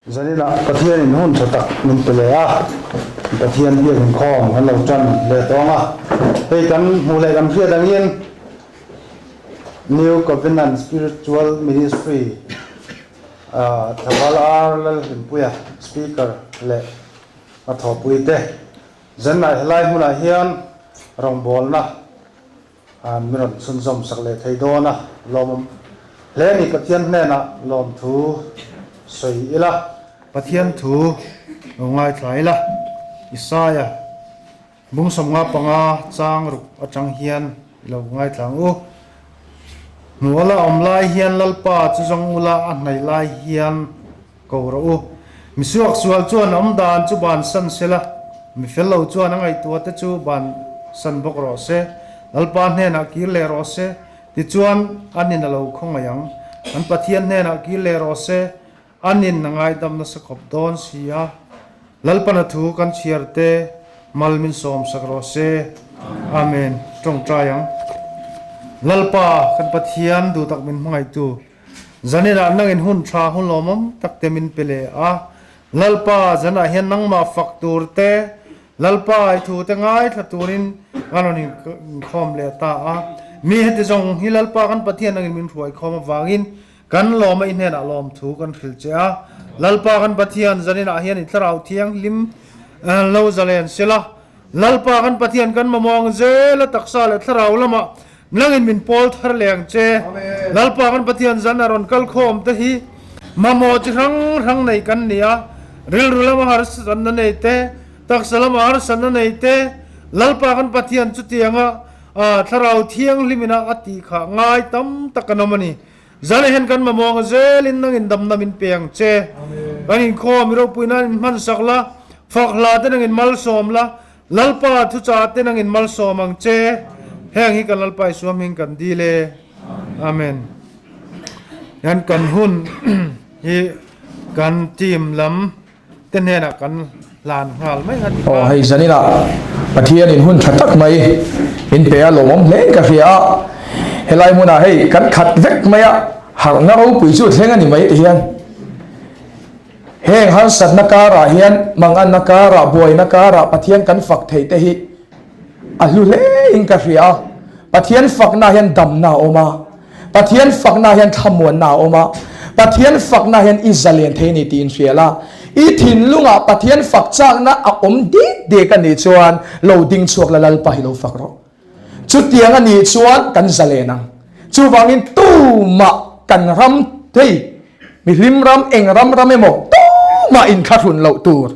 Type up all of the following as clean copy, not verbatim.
Zaninah Pathianin hun tha tak min pe leh a, Pathian biak inkhawm kan lo tan leh tawng a. Hei kan hmuh leh kan hriat angin New Covenant Spiritual Ministry Thaval R Lalhlimpuia Speaker leh a thawhpuite zanah helai hmunah hian rawngbawlna An min rawn chhunzawm sak leh thei dawn a, lawmawm hle ni Pathian hnenah lawmthu sawi ila. Pathian thu lo ngaithla ila, Isaia bung 55 chang ruk atang hian i lo ngaithla ang u. Hnuala awm lai hian Lalpa chu zawng ula a hnaih lai hian ko rawh u. Misuak sual chuan awm dan chu ban san se la, mi fel lo chuan a ngaihtuah te chu ban san bawk rawh se. Lalpa hnenah kir leh rawh se, tichuan an in a lo khawngaih ang. An Pathian hnenah kir leh rawh se, an in a ngaidam nasa khawp dawn si a. Lalpana thu kan chhiar te mal min sawm sak rawh se. Amen. Tawngtai ang. Lalpa kan Pathian duhtak min hmangaihtu. Zaninah nangin hun tha hun lawmawm tak te min pe leh a. Lalpa, zanah hian nangmah fak tur te, Lalpa i thu te ngaithla turin kan rawn inkhawm leh ta a. Mi heti zawng hi Lalpa kan Pathian nangin min hruaikhawm avangin kan lawma i hnenah lawmthu kan hrilh che a. Lalpa kan Pathian, zaninah hian i thlarau thianghlim lo zalen sela, Lalpa kan Pathian kan mamawng zela taksa leh thlarau lamah Nangin min pawl thar leh ang che. Lalpa kan Pathian zan a rawn kal khawm te hi mamawh chi hrang hrang nei kan ni a, rilru lama harsatna nei te, taksa lama harsatna nei te, Lalpa kan Pathian chutianga Thlarau Thianghlimina a tih kha ngai tam tak kan awm a ni. Zan ah hian kan mamawh ang zelin nangin damna min pe ang che. Kan inkhawm i ropui nan in hmansak la, fak hla te nangin malsawm la, Lalpa thuchah te nangin malsawm ang che. Heng hi kan Lalpa Isua hming kan dil e. Amen. Hian kan hun hi kan team lam te hnenah kan hlan nghal mai a ti Aw hei zaninah Pathianin hun tha tak mai min pe a lawmawm hle ka hria a. Helai hmunah hei kan khat vek mai a, harhna ropui chu thleng a ni mai ti hian. Heng harsatna karah hian manganna karah, buaina karah Pathian kan fak theih te hi a hlu hle in ka hria a. Pathian fakna hian damna a awm a, Pathian fakna hian thlamuanna a awm a, Pathian fakna hian i zalen thei a ni tih in hria la. I thinlungah Pathian fak chakna a awm dek dek a nih chuan lo ding chhuak la Lalpa hi lo fak rawh. Chutiang a nih chuan kan zalen ang. Chuvangin tumah kan ram hei mihlim ram eng ram ram emaw tumah inthlahrun loh tur.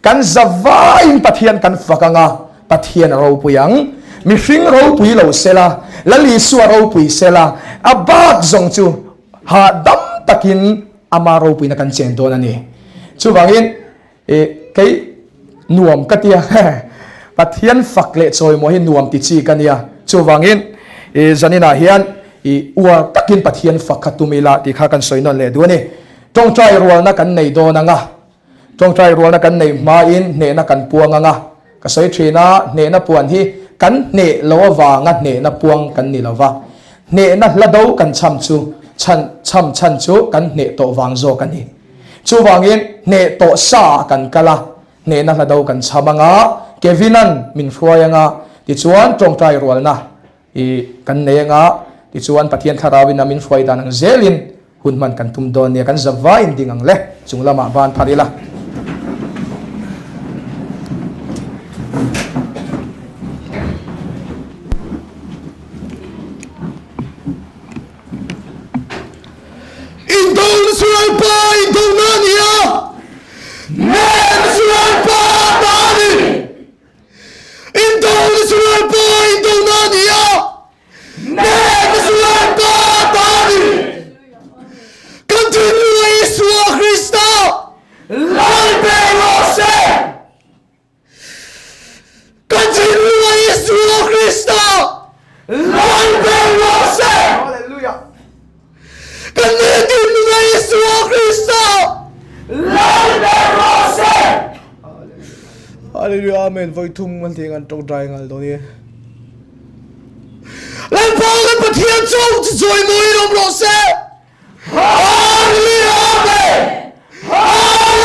Kan zavaiin Pathian kan fak ang a, Pathian a ropui ang. Mihring ropui lo sela, Lal Isua ropui sela, a bak zawng chu hahdam takin ama ropuina kan chen dawn a ni. Chuvangin E kei nuam ka tia Pathian fak leh chawimaw hi nuam ti chi ka nia chuvangin e zaninah hian i uar takin Pathian fak kha tum ila tih kha kan sawi nawn leh duh a ni. Tawngtai rualna kan nei dawn ang a, tawngtai rualna kan neih hmain hnehna kan puang ang a, ka sawi thin a, hnehna puan hi kan hneh lo avanga hnehna puang kan ni lo va, hnehna hla do kan cham chu chhan cham chhan chu kan hneh tawh vang zawk a ni. Chuvangin hneh tawh sa ah kan kal a, hnehna hla do kan chham ang a, Kevin-a'n min hruai ang a, tichuan tawngtai rualna i kan nei ang a, tichuan Pathian Thlarauin a min hruai dan ang zelin hun hman kan tum dawn nia, kan zavaiin ding ang le, chung lamah ban phar ila. Indona sual pa indona a ni a, nen sual pa ta a ni. Indona sual pa indona a ni a, nen sual pa ta a ni. Kan thinlung a Isua Krista Lal ber rawh se. Kan thinlung a Isua Krista Lal ber rawh se. Hallelujah. Kan thinlung a Isua Krista Lal ber rawh se. Hallelujah. Amen. Voi thum kan thei ngan tok dai ngal do ni. Lalpa kan Pathian chung chu chawimawi in awm rawh se. Hallelujah. Amen. Hallelujah.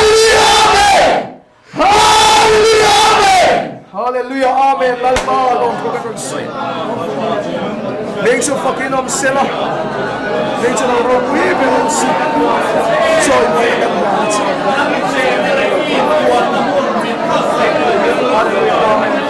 Hallelujah Amen Lalpa lawmthu kan rawn sawi. Hming chu fakin awm sela, hming chu lo ropui ber awm se, chawimawi kan hlan a che. Hallelujah Amen.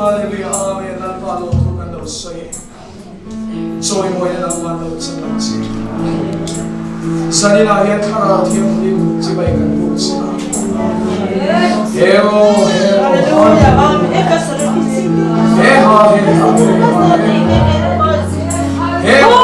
Hallelujah Amen Lalpa lawmthu kan lo sawi chawimawina Lalpa lo chang ang che Zaninah hian Thlarau Thianghlim chibai kan buk che a Hero hero He ha he ha he ha he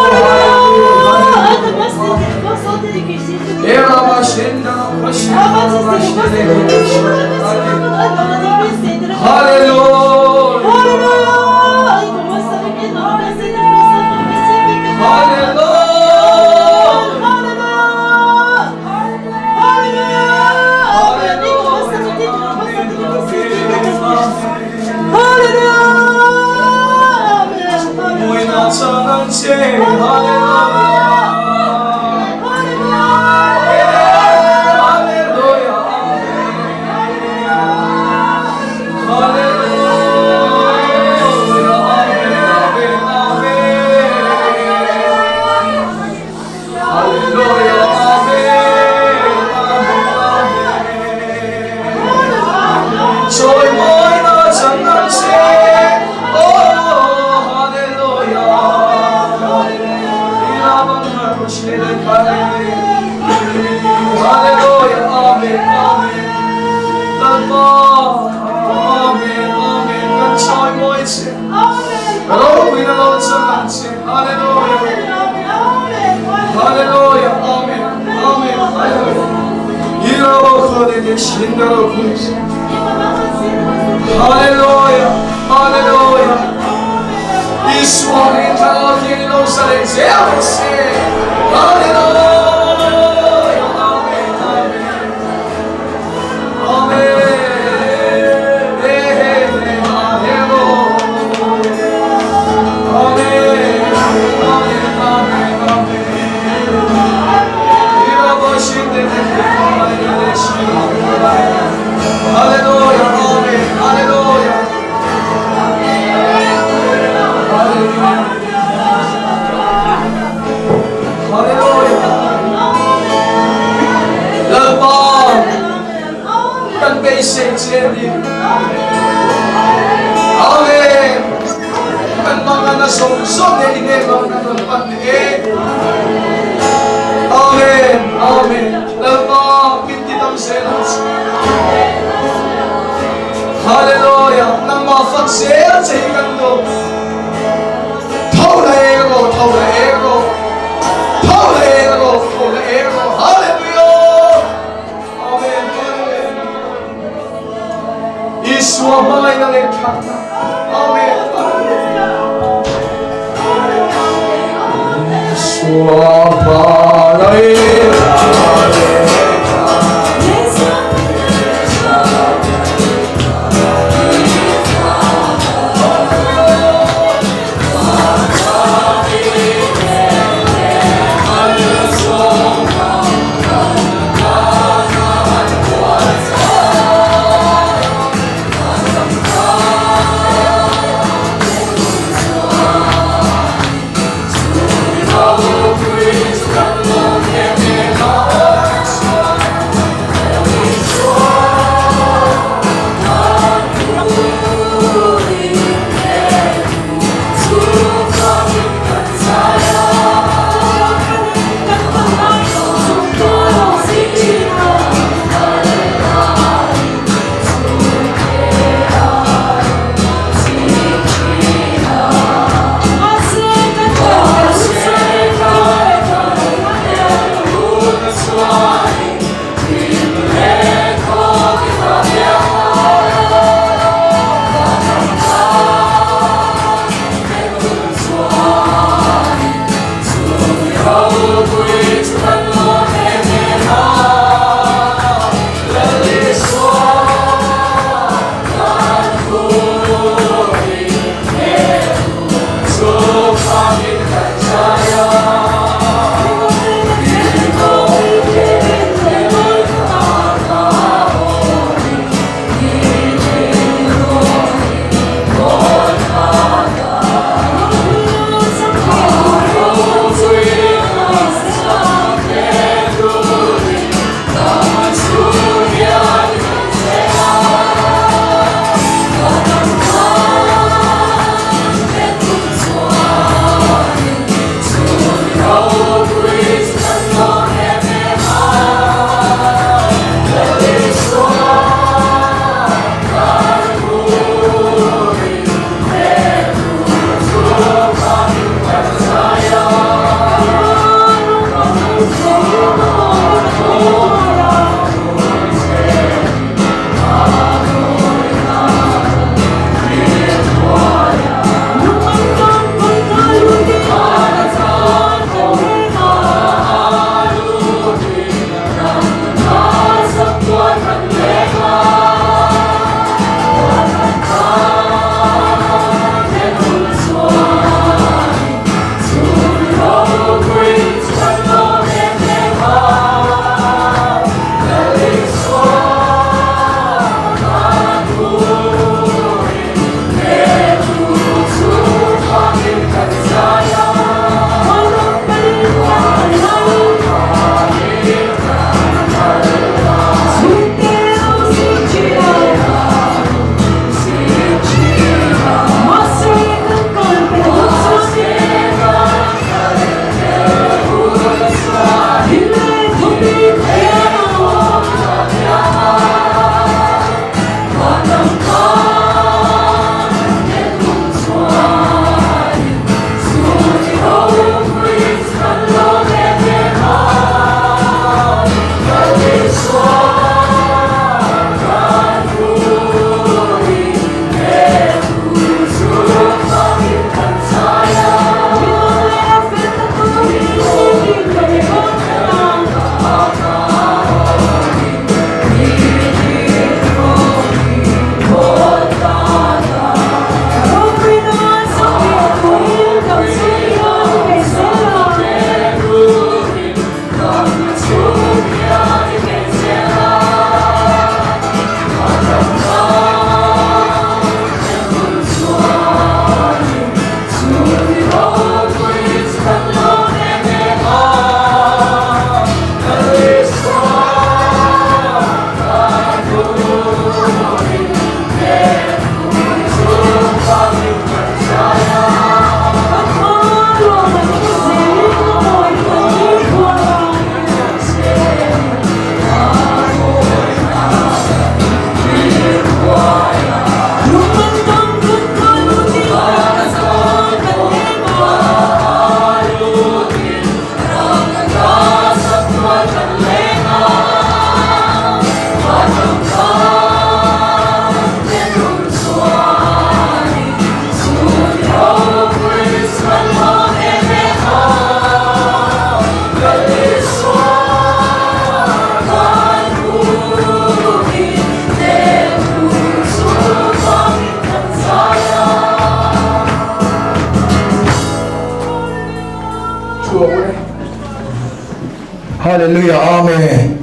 Hallelujah Amen.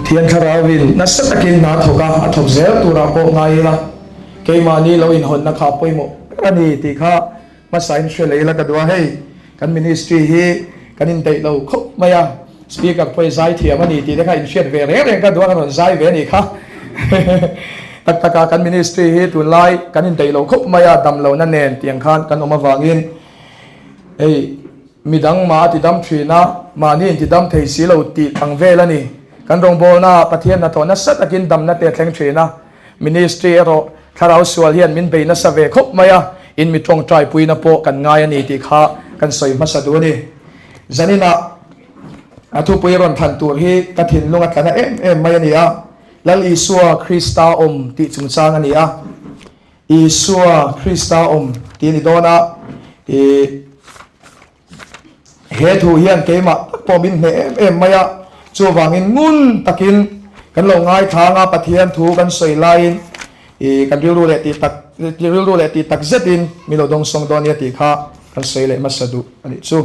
Pathian thlarauin nasa takin hna thawk a, a thawk zel turah pawh ngai ila, keimahni lo inhawnna kha a pawimawh ber a ni tih kha hmasa in hre leh ila ka duh a, hei kan ministry hi kan indaih lo khawp mai a, speaker pawh i zai thiam a ni tih te kha inhriat ve reng reng ka duh a, kan rawn zai ve a nih kha. Tak taka kan ministry hi tunlai kan indaih lo khawp mai a, damlohna nen tiang khan kan awm avangin hei midang mah a tidam thin a, mahni intidam thei si lo tih ang vel a ni. Kan rawngbawlnaah Pathian hnathawh nasa takin damna te a thleng thin a, ministry erawh thlarau sual hian min bei nasa ve khawp mai a, in mi tawngtai puina pawh kan ngai a ni tih kha kan sawi hmasa duh a ni. Zaninah a thupui rawn thlan tur hi ka thinlung a tlana em em mai a ni a, Lal Isua Krista awm tih chungchang a ni a. Isua Krista awm tih a ni dawn a, ih he thu hian keimah tak pawh min hneh em em mai a, chuvangin ngun takin kan lo ngaithlang a, Pathian thu kan sawi laiin ih kan rilru leh tih tak rilru leh tih tak zetin min lo dawngsawng dawn nia tih kha kan sawi leh hmasa duh a nih chu.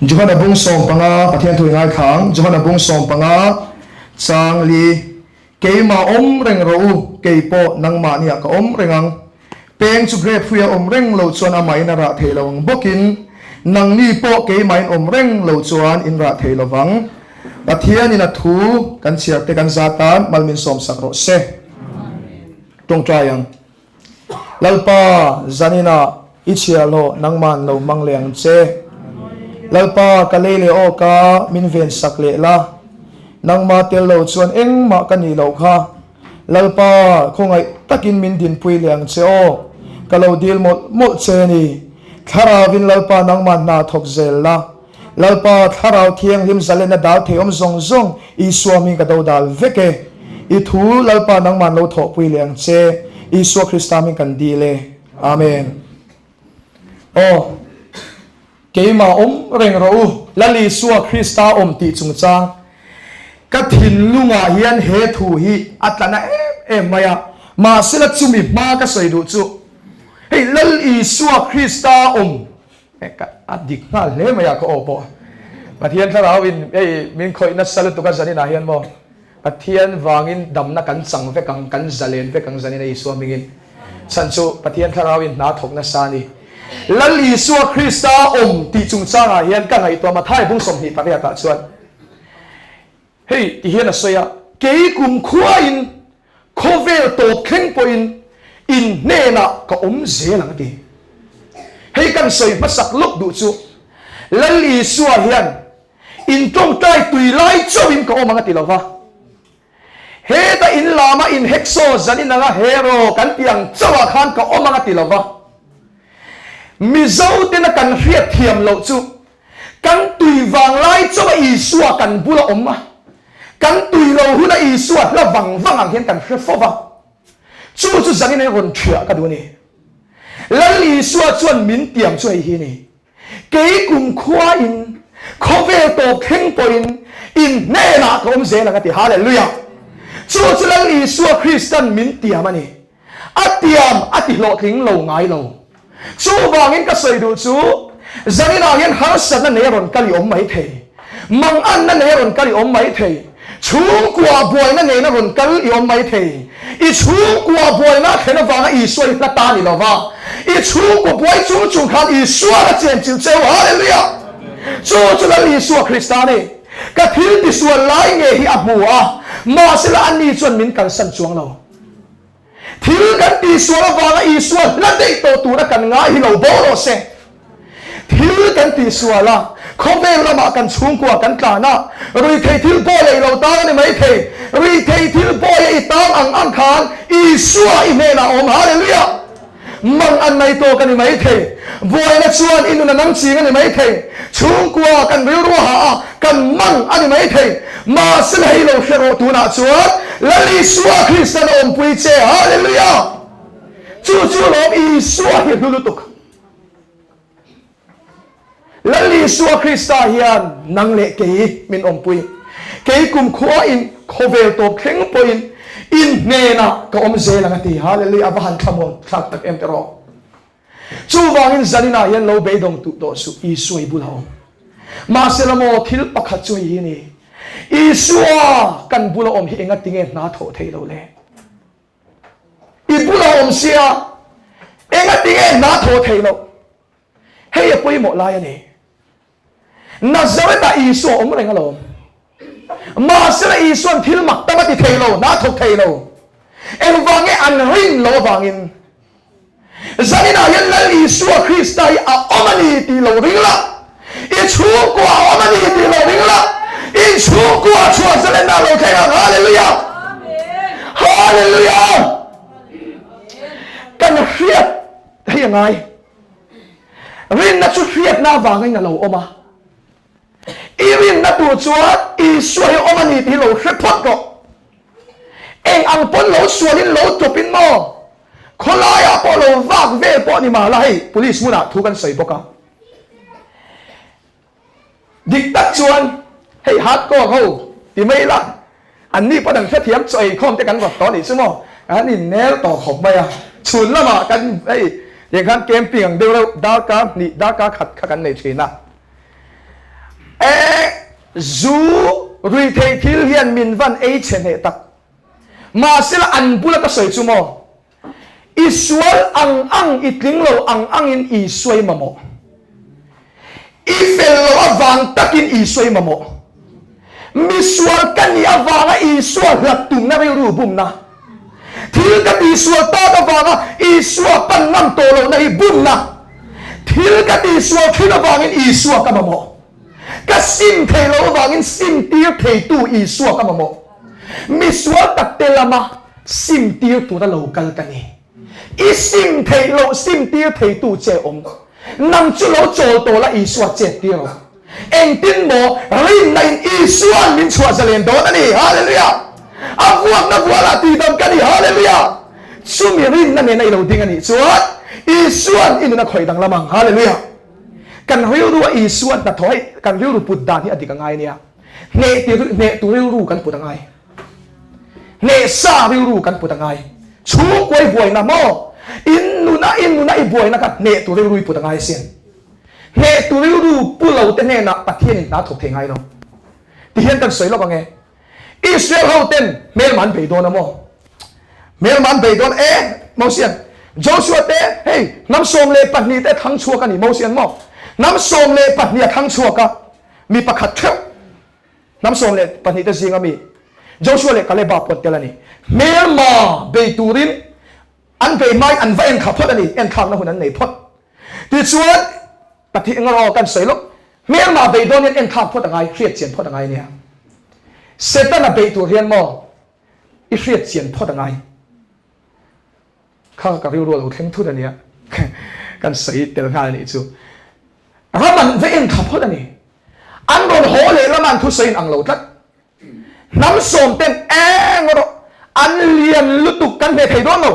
Johana bung 15 Pathian thu i ngaithlang Johana bung 15 chang li Keimah awm reng rawh u, kei pawh nangmahniah ka awm reng ang. Peng chu grape hruia awm reng lo chuan amahin a rah thei lo ang bawkin nangni pawh keimahin awm reng lo chuan in rah thei lo vang. Pathianin a thu kan chhiar te kan za tan mal min sawmsak rawh se. Tawngtai ang. Lalpa, zaninah i chhiahhlawh nangman lo hmang leh ang che. Lalpa, ka lei leh awka min ven sak leh la. Nangma tel lo chuan engmah ka nih loh kha. Lalpa, khawngaih takin min dinpui leh ang che aw. Ka lo dil mawlh mawlh che a ni. Thlarauin Lalpa nangman hna thawk zel la. Lalpa, Thlarau Thianghlim zalenna dal thei awm zawng zawng Isua hming ka do dal vek e. I thu, Lalpa nangman lo thawhpui leh ang che. Isua Krista hming kan dil e. Amen. Aw, keimah awm reng rawh u. Lal Isua Krista awm tih chungchang ka thinlungah hian he thu hi a tla na em em mai a. Mahsela chumi hma ka sawi duh chu, hei Lal Isua Krista awm A dik nghal hle mai a ka aw pawh. Pathian thlarau in hei min khawih nasa lutuk a zanin ah hian maw Pathian vangin damna kan chang vek ang kan zalen vek ang zanin a Isua hmingin chhan chu Pathian thlarau in hna thawk nasa a ni. Lal Isua Krista awm tih chungchang ah hian ka ngaihtuah Mathai bung 28 ah chuan Hei ti hian a sawi a, Kei kumkhuain khawvel tawp thleng pawhin in hnenah ka awm zel ang a ti. Hei kan sawi hmasak lawk duh chu Lal Isua hian in tawngtai tui lai chauhin ka awm ang a ti lo va. Heta in lama in heksaw zan in anga hero kan tih ang chauhah khan ka awm ang a ti lo va. Mizo tena kan hriatthiam loh chu Kan tui vang lai chauh a Isua kan bula awm a, kan tui lo huna Isua hla vang vang ang hian kan hre fo va. Chu chu zangin a rawn thiah ka duh a ni. Lal Isua chuan min tiam chu hei hi a ni, Kei kumkhuain, khawvel tawp thleng pawhin in hnenah ka awm zel ang a ti. Hallelujah! Chu chu Lal Isua Kristan min tiam a ni. A tiam a ti hlawhtling lo ngai lo. Chuvangin ka sawi duh chu, zaninah hian harsatna nei a rawn kal i awm mai thei, manganna nei a rawn kal i awm mai thei, chhungkua buaina nena rawn kal i awm mai thei. I chhungkua buaina a thlen avanga Isua i hla ta ni lova, i chhungkua buai chung chung khan Isua a chenchilh cheu. Hallelujah! Chu chu Lal Isua Krista a ni. Ka thil tisual lai nge hi a hmu a, mahsela ani chuan min kalsan chuang lo. Thil kan tihsual avanga Isua hla daih tawh tura kan ngai hi lo bo rawh se. Thil kan tihsual a, khawvel lamah kan chhungkua kan tlan a, ruithei thil bawi a i lo tang a ni maithei. Ruithei thil bawi a i tang ang ang khan Isua i hnenah a awm. Hallelujah! Mang an nei tawk a ni maithei. Buaina chuan i nun a nang ching a ni maithei. Chhungkua kan rilru a hah a, kan mang a ni maithei. Mahse la hei lo hre rawh tunah chuan Lal Isua Kristan a awmpui che. Hallelujah! Chu chu lawm Isua hi hlu lutuk. Lal Isua Krista hian nang leh kei min awmpui. Kei kumkhua in khawvel tawp thleng pawhin. In hnenah ka awm zel ang a ti. Hallelujah! A va han thlamuan thlak tak em tiraw? Chuvangin zaninah hian lo beidawng tuh tawh suh, Isua i bulah awm. Mahsela maw thil pakhat chu hei hi a ni, Isua kan bula awm hi enga tinge hna thawh theih loh le? I bula awm sia enga tinge hna thawh theih loh? Hei a pawimawh lai a ni. Nazareth-ah Isua awm reng alawm. Mahsela Isua'n thil mak tam a ti thei lo, hna thawk thei lo. Engvang nge an rin loh avangin zaninah hian Lal Isua Krista hi a awm a ni tih lo ring la, i chhungkua a awm a ni tih lo ring la, in chhungkua chhuah zalenna lo thleng ang. Hallelujah! Hallelujah! Kan hriat hei a ngai. Rinna chu hriatna avangin a lo awm a. I rinna tur chuan Isua hi awm a ni tih hi lo hre phawt rawh. Eng ang pawn lo sualin lo tawpin maw? Khawlaiah pawh lo vak vel pawh ni mahla hei police hmunah thu kan sawi bawk a. Dik tak chuan hei hardcore ho ti mai ila an ni pawn an hrethiam chaw eikhawm te kan rawt tawh a nih chu maw? Kan innel tawh khawp mai a. Chhun lamah kan hei tiang khan camping ang deuh reuh darkar hnih darkar khat kha kan nei thin a. E zu ruihtheih thil hian min van ei chhe hneh tak. Mahsela an bula ka sawi chu maw? I sual ang ang, i tling lo ang angin Isua i mamawh. I fel lo avang takin Isua i mamawh. Mi sual ka nih avanga Isua hlat tumna rilru bumna. Thil ka tihsual tak avanga Isua pan ngam tawh lohna hi bumna. Thil ka tihsual thin avangin Isua ka mamawh. Ka sim thei loh avangin sim tir theitu Isua ka mamawh. Mi sual takte lama sim tir tura lo kal ka ni. I sim theih loh sim tir theitu che awm. Nang chu lo chawl tawh la Isua chet tir rawh. Engtin maw rinna in Isua'n min chhuah zalen dawn a ni. Hallelujah! A vuakna vualah tihdam ka ni. Hallelujah! Chumi rinna nena i lo ding a nih chuan Isua'n i nun a khawih danglam ang. Hallelujah! Kan rilru a Isua hnathawh hei kan rilru put dan hi a dik a ngai nia. Hneh ti hneh tu rilru kan put a ngai. Hneh sa rilru kan put a ngai. Chhungkua i buaina maw? In nuna in nuna i buaina kha hneh tu rilru i put a ngai asin. Hneh tu rilru pu lo te hnenah Pathian in hna thawk thei ngai lo. Ti hian kan sawi lawk ang e. Israel ho ten hmelma an bei dawn a maw? Hmelma an bei dawn e Mosian. Joshua te hei hnam 12 te thang chhuak a ni Mosian maw? Hnam 12 a thang chhuak a mi pakhat theuh hnam 12 te zinga mi Joshua leh Kaleba pawh an tel a ni. Hmelma bei turin An bei hmain an va enthla phawt a ni, enthlakna hun an nei phawt. Tichuan, Pathian eng erawh kan sawi lawk, hmelmah bei dawn hian enthlak phawt a ngai, hriat chian phawt a ngai ania. Setana bei tur hian maw i hriat chian phawt a ngai. Kha ka rilru a lo thleng thut a nia, kan sawi tel nghal a nih chu. Ram an va enthla phawt a ni. An rawn haw leh lama an thusawi in ang lo tlat. Hnam sawm ten eng rawh an lian lutuk kan hne thei dawn lo.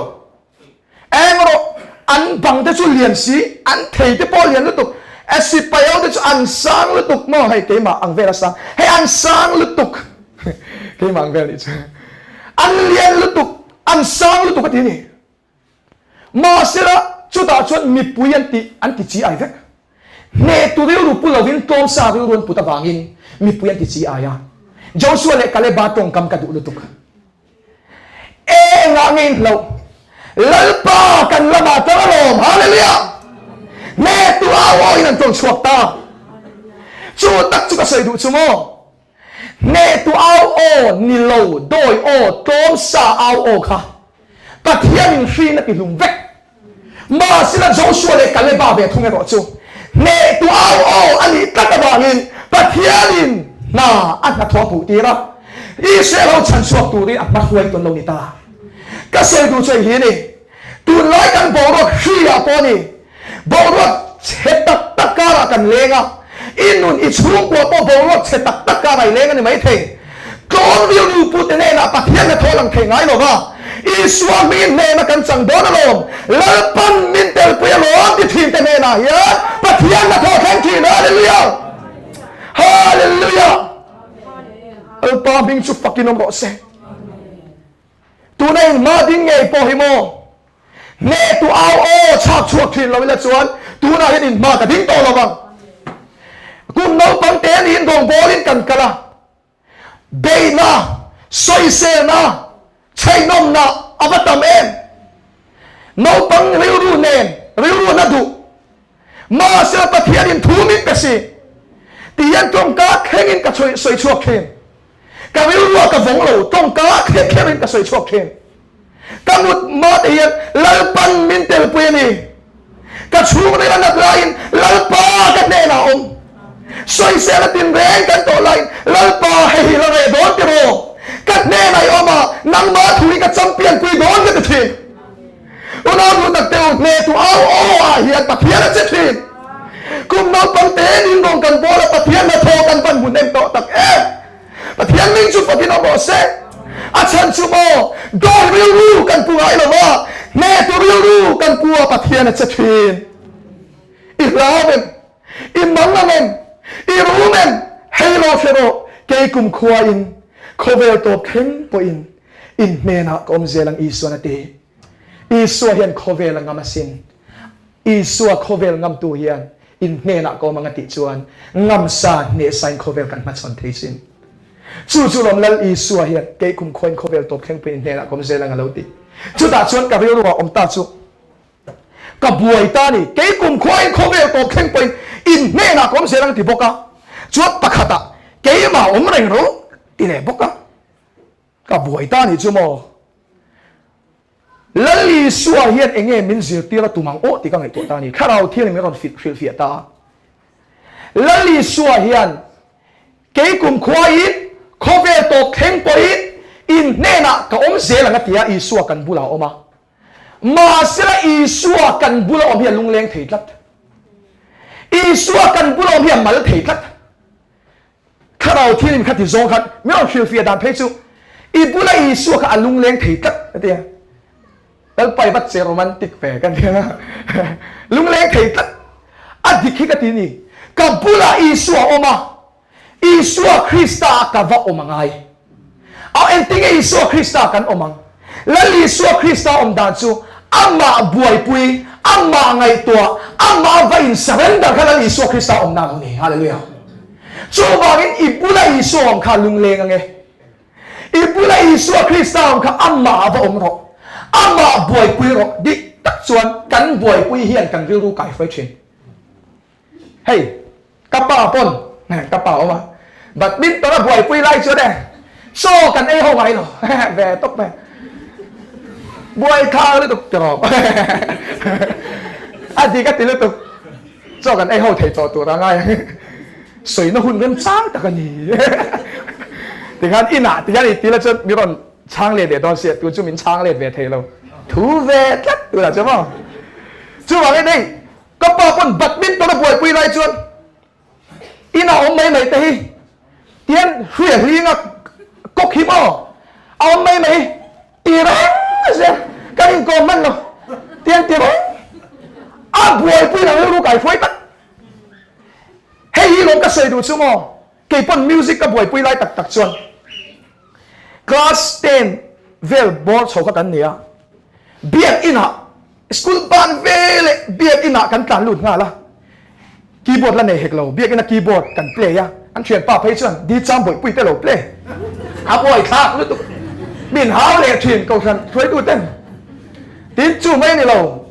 Eng rawh an bang te chu lian si, an thei te pawh lian lutuk. E sipai ho te chu an sang lutuk maw hei keimah ang vel a sang. Hei an sang lutuk keimah ang vel nih chu. An lian lutuk, an sang lutuk a ti a ni. Mahsela, chutah chuan mipui an ti an ti chi ai vek. Hnehtu rilru pu lovin tlawmsa rilru an put avangin mipui an ti chi ai a. Joshua leh Kaleba tawngkam ka duh lutuk. Engah nge in hlauh? Lalpa kan lamah tang alawm! Hallelujah! Hnehtu au awin an tawng chhuak ta. Chu tak chu ka sawi duh chu maw? Hnehtu au aw ni lo, dawi aw, tlawmsa au aw kha Pathianin hriin a tihlum vek. Mahsela Joshua leh Kaleba ve thung erawh chu hnehtu au aw a nih tlat avangin Pathianin hna a hnathawh a hmuh tir a, Israel ho chhanchhuak turin a hmahruai tawn lo ni ta. Ka sawi duh chu hei hi a ni, tunlai kan boruak hriah pawh a ni, Boruak chhe tak tak karah kan leng a, i nun i chhungkua pawh boruak chhe tak tak karah i leng a ni maithei. Tlawm rilru pute hnenah Pathian na thaw lang thei ngai lo va, Isua hmingin hnena kan chang dawn alawm, Lalpan min telpui alawm ti thin te hnenah hian Pathian na thaw thleng thin. Hallelujah! Hallelujah! Lalpa hming chu fakin awm rawh se. Tuna in hma ding ngei pawh hi maw? Hnehtu au aw chhak chhuak thin lo ila chuan tunah hian in hma ka ding tawh lo vang. Kum naupang te niin rawngbawlin kan kal a, beihna, sawiselna, chheihnawmna a va tam em? Naupang rilru nen rilru na duh. Mahse Pathianin thu min pe si ti hian tawngka thlengin ka sawi chhuak thin. Ka rilrua ka vawng lo, tawngka thleng kherin ka sawi chhuak thin. Ka mut hma te hian Lalpan min telpui a ni. Ka chhungril a nat laiin Lalpa ka hnenah a awm. Sawisel a tinreng kan tawh laiin Lalpa hei hi la reh dawn tiraw? Ka hnenah i awm a, nangmah thu hi ka champion pui dawn ka ti thin. Unau duh tak teu hnehtu au aw ah hian Pathian a che thin. Kum naupang te nin rawng kan bawl a Pathian hnathawh kan van hmu hnem tawh tak em. Pathian ming chu fakin awm rawh se. A chhan chu maw dawi rilru kan pu ngai lo va, hnehtu rilru kan pu a Pathian a che thin. I hlau em? I mang ang em? I rum em? Hei lo hre rawh, kei kumkhua in khawvel tawp thleng pawhin In hnenah ka awm zel ang Isuan a ti. Isua hian khawvel a ngam asin. Isua khawvel ngamtu hian in hnenah ka awm ang a tih chuan ngamsa hnehsain khawvel kan hmachhawn thei sin. Chu chu lawm Lal Isua hian kei kumkhuain khawvel tawp thlengpuiin in hnenah ka awm zel ang a lo ti. Chutah chuan ka rilru ah awm ta chu ka buai ta a ni. Kei kumkhuain khawvel tawp thlengpuiin in hnenah ka awm zel ang ti bawk a. Chuan pakhatah keimah awm reng rawh ti leh bawk a. Ka buai ta nih chu maw? Lal Isua hian eng nge min zirtir a tum ang aw tih ka ngaihtuah ta a ni. Thlarau thian in min rawn hrilhfiah ta a. Lal Isua hian kei kumkhuaiin khawvel tawp thleng pawhin in hnenah ka awm zel ang a ti a, Isua kan bulah a awm a. Mahsela Isua kan bula awm hi a lungleng thei tlat. Isua kan bula awm hi a mal thei tlat. Thlarau thilim kha ti zawng khan min rawn hrilhfiah dan phei chu i bula Isua kha a lungleng thei tlat a ti a. Lalpa i va che romantic ve ka ti a. Lungleng thei tlat. A dik hi ka ti ni. Ka bula Isua a awm a, Isua Krista ah ka va awm a ngai. A engtinge Isua Krista ah kan awm ang? Lal Isua Krista awm dan chu amah buaipui, amah ngaihtuah, amah va in surrender kha Lal Isua Krista awmna a lo ni. Hallelujah. Chuvangin i bula Isua awm kha lungleng ange. I bula Isua Krista awm kha amah ah va awm rawh. Amah buaipui rawh. Dik tak chuan kan buaipui hian kan rilru kai hruai thin. Hei, ka pa pawn, ka pa awm a, badminton a buaipui lai chuan e, chaw kan ei ho ngai lo, ve tawp mai, buai thang lutuk ti rawh, a dik a ti lutuk, chaw kan ei ho thei tawh tur a ngai ang, sawina hun remchang tak a ni, tikhan inah tikhan i tila chuan mi rawn chhang let leh dawn sia, tun chu min chhang let ve thei lo, thu ve tlat tunah chuan maw, chuvangin hei. Ka pa pawn badminton a buaipui lai chuan inah awm mai mai te hi tian hria hlinga kawk hi maw a awm mai mai ti reng zel kan inkawm hman lo tian ti reng a buaipui lo rilru kai hruai tak hei hi lawm ka sawi duh chu maw kei pawn music ka buaipui lai tak tak chuan class ten vel bawr chho kha kan ni a biak inah School ban ve leh biakinn ah kan tlan lut nghal a, keyboard la nei hek lo, biakinn a keyboard kan play a, an thianpa phei chuan Di Chang Bawihpui te lo play a buai thlak lutuk, min hau leh thin kohhran hruaitu ten, tin chu mai a ni lo,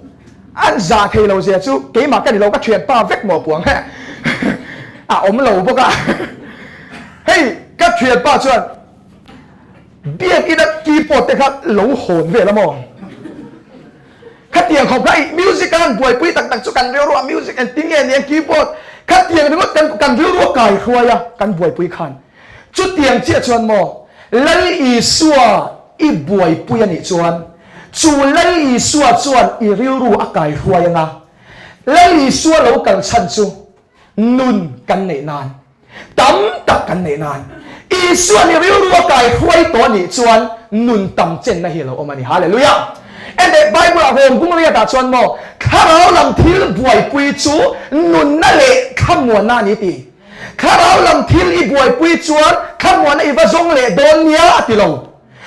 an zah thei lo zia chu keimah ka ni lo ka thianpa vek maw puang he a awm lo bawk a, hei ka thianpa chuan. Biakina keyboard te kha lo hawn vel a maw? Khatiang khawp kha i music a han buaipui tak tak chu kan rilru a music engtin nge nia keyboard khatiang ringawt kan kan rilru a kai hruai a kan buaipui khan chutiang chiah chuan maw Lal Isua i buaipui a nih chuan chu Lal Isua chuan i rilru a kai hruai anga Lal Isua lo kal chhan chu nun kan neih nan Tam tak kan neih nan Isua ni rilru a kai hruai tawh a nih chuan nun tam chenna hi a lo awm a ni. Hallelujah! Enteh, Bible ah Rom bung riatah chuan maw thlarau lam thil buaipui chu nunna leh thlamuanna a ni ti. Thlarau lam thil i buaipui chuan thlamuanna i va zawng leh dawn nia a ti lo.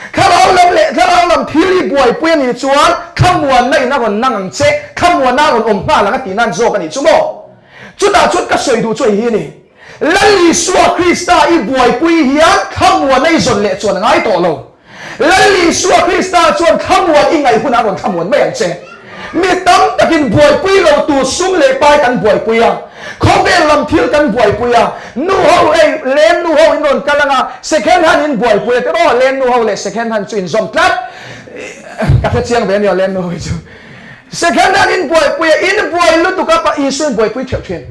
Thlarau lam leh thlarau lam thil i buaipui a nih chuan thlamuanna in a rawn nang ang che, thlamuanna a rawn awm nghal ang a tih nan zawk a nih chu maw? Chutah chuan ka sawi duh chu hei hi a ni, Lal Isua Krista i buaipui hian thlamuanna i zawn leh chuan a ngai tawh lo. Lal Isua Krista chuan thlamuan i ngaih hunah a rawn thlamuan mai ang che. Mi tam takin buaipui lo tur sum leh pai kan buaipui a, khawvel lam thil kan buaipui a, nu ho ei len nu ho in rawn kal ang a, second hand in buaipui a tiraw, len nu ho leh second hand chu in zawm tlat, ka hre chiang ve ania len nu ho hi chu, second hand in buaipui a, in buai lutuk a, pa Isua in buaipui theuh thin.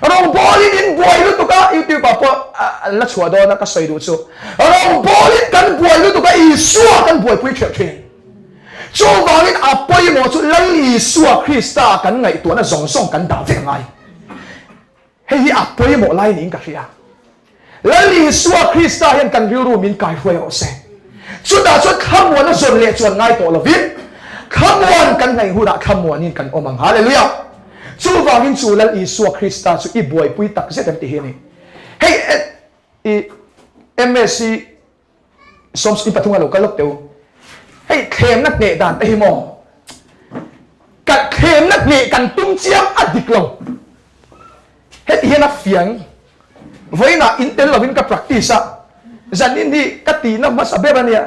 Rawngbawlin in buai lutuk a, YouTube ah pawh an la chhuah dawn a ka sawi duh chu. Rawngbawlin kan buai lutuk a, Isua kan buaipui theuh thin. Chuvangin a pawimawh chu Lal Isua Krista kan ngaihtuahna zawng zawng kan dah vek angai. Hei hi a pawimawh lai niin ka hria. Lal Isua Krista hian kan rilru min kaihruai rawh se. Chutah chuan thlamuan a zawn leh chuan ngai tawh lovin, thlamuan kan ngaih hunah thlamuanin kan awm ang. Hallelujah! Chuvangin chu Lal Isua Krista chu i buaipui tak zet em ti hi a ni. Hei i MSc Sawmsawm pathum a lo kal lawk teh u. Hei thlemna hneh dan te hi maw? Kan thlemna hneh kan tum chiang a dik lo. Heti hian a fiang. Vawiinah in tel lovin ka practice a, zanin hi ka tihna hmasa ber a nia.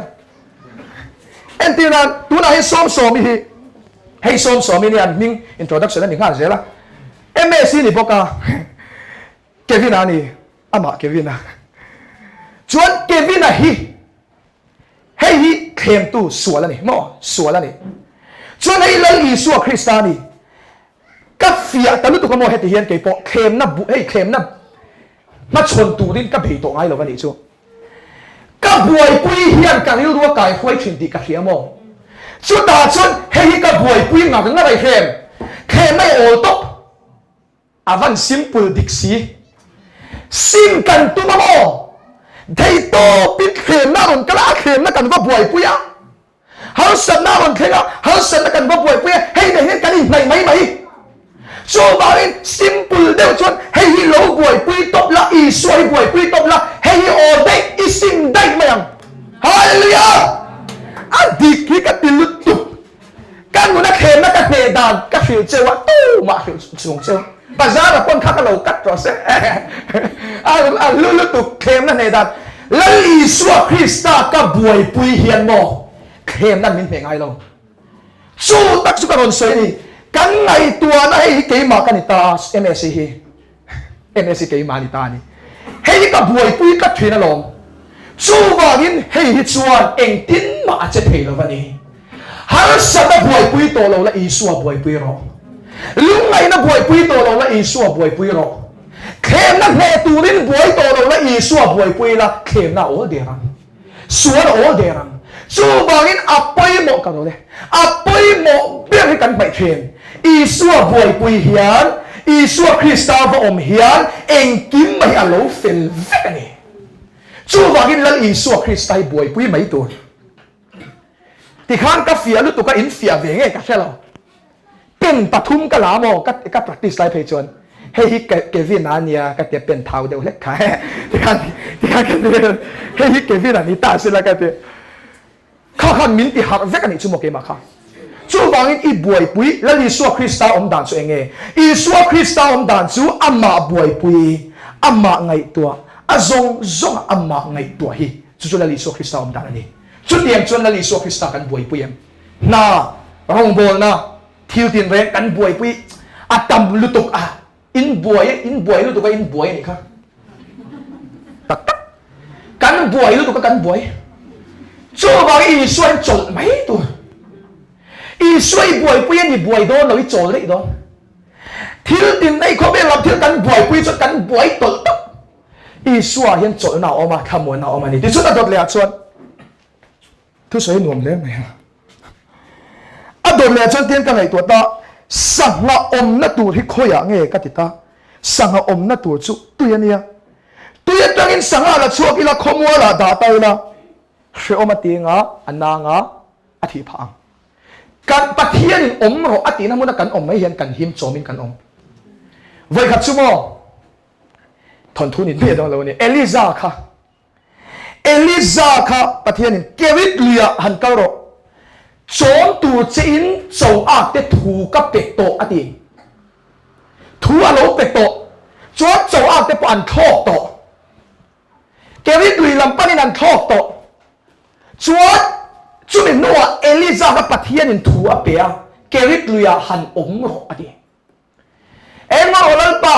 Entir nan tunah hian Sawmsawmi hi, hei Sawmsawmi nia an hming introduction a ni nghal zel a, MSc ni bawk a, Kevin-a a ni. Amah Kevin-a chuan Kevin-a hi hei hi thlemtu sual a ni maw? Sual a ni. Chuan hei Lal Isua Krista a ni. Ka fiah ta lutuk a maw heti hian keipawh thlemna bu hei thlemna hmachhawn turin ka bei tawh ngai lo a nih chu. Ka buaipui hian ka rilru a kaihruai thin tih ka hria maw? Chutah chuan hei hi ka buaipui ngar ngar a i hrem. Thlemna i awl tawp. A van simple dik si. Sim kan tum a maw? Theihtawpin thlemna a rawn kal a, a thlemna kan va buaipui a. Harsatna a rawn thleng a, harsatna kan va buaipui a, hei nen hian kan inhnaih mai mai. Chuvangin simple deuh chuan hei hi lo buaipui tawp la, Isua hi buaipui tawp la, hei hi aw daih, i sim daih mai ang. Hallelujah! A dik hi ka ti lutuk. Ka nuna thlemna ka hneh dan ka hrilh cheu a, tumah hrilh chung cheu. Bazar a pawn kha ka lo cut rawh se. A hlu lutuk thlemna hneh dan. Lal Isua Krista ka buaipui hian maw thlemna min hneh ngai lo. Chu tak chu ka rawn sawi a ni. Kan ngaihtuahna hei hi keimah ka ni ta a, MSC hi. MSc keimah a ni ta a ni. Hei hi ka buaipui tlat thin alawm. Chuvangin hei hi chuan engtin mah a che thei lo a ni. Harsatna buaipui tawh lo la Isua buaipui rawh. Lungngaihna buaipui tawh lo la Isua buaipui rawh. Thlemna hneh turin buai tawh lo la Isua buaipui la thlemna a awl der ang. Sual a awl der ang. Chuvangin a pawimawh ka rawn e. A pawimawh ber hi kan hmaih thin. Isua buaipui hian, Isua Krista va awm hian engkim mai hi a lo fel vek a ni. Chuvangin Lal Isua Krista hi buaipui mai tur. Tikhan ka fiah lutuk a, in fiah ve nge ka hre lo. Pen pathum ka la maw ka ka practice lai phei chuan hei hi Kevin a nia ka tia pen thau deuh hlek kha tikhan tikhan ka ti hei hi Kevin a ni ta sila ka ti kha khan min ti harh vek a nih chu maw keimah kha chuvangin i buaipui Lal Isua Krista awm dan chu enge Isua Krista awm dan chu amah buaipui amah ngaihtuah a zawng zawng amah ngaihtuah hi chu chu Lal Isua Krista awm dan a ni chutiang chuan Lal Isua Krista kan buaipui em Hna, rawngbawlna, thil tinreng kan buaipui a tam lutuk a, in buai, in buai lutuk a, in buai a nih kha. Tak tak. Kan buai lutuk a kan buai. Chuvangin Isua in chawlh mai tur. Isua i buaipui a ni buai dawn lo, i chawl daih dawn. Thil tin nei khawvel lam thil kan buaipui chuan kan buai tawlh tawlh. Isua hian chawlhna a awm a, thlamuanna a awm a ni. Tichuan a dawt leh ah chuan Thusawi nuam hle mai a. A dawt leh chuan tiang ka ngaihtuah ta, sangha awmna tur hi khawiah nge ka ti ta, sangha awmna tur chu tui a nia. Tui atangin sangha la chhuak ila khawmualah dah ta ila, hrehawm a ti anga a nang a, a thih phah ang. Kan Pathianin awm rawh a tihna hmuna kan awm mai hian kan him chawmin kan awm. Vawikhat chu maw thawnthu ni hmiah dawn lo a ni, Eliza kha. Eliza kha Pathianin Kerit luiah han kal rawh, chawm tur chein cho ak te thu ka pe tawh a ti. Thu a lo pe tawh chuan cho ak te pawh an thlawk tawh. Kerit lui lam panin an thlawk tawh. Chuan chumi hnuah Eliza kha Pathianin thu a pe a, Kerit luiah han awm rawh a ti. Engmah aw Lalpa,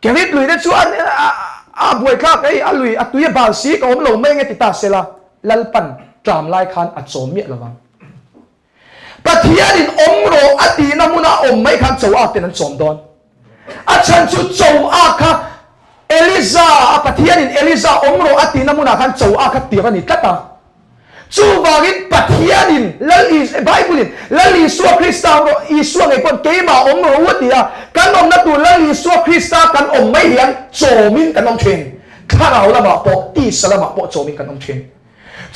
Kerit lui te chu a buaithlak ei, a lui a tui a bal si ka awm lo mai nge ti ta sela, Lalpan ṭam lai khan a chawm miah lo vang. Pathianin awm rawh a tihna hmuna a awm mai khan cho ak ten an chawm dawn. A chhan chu cho ak kha Eliza a Pathianin Eliza awm rawh a tihna hmunah khan cho ak kha tir a ni tlat a. Chuvangin Pathianin Lal Is Bible-in Lal Isua Krista awm rawh, Isua ngei pawn keimah awm rawh u a ti a, kan awmna tur Lal Isua Krista kan awm mai hian chawmin kan awm thin. Thlarau lamah pawh, tisa lamah pawh chawmin kan awm thin.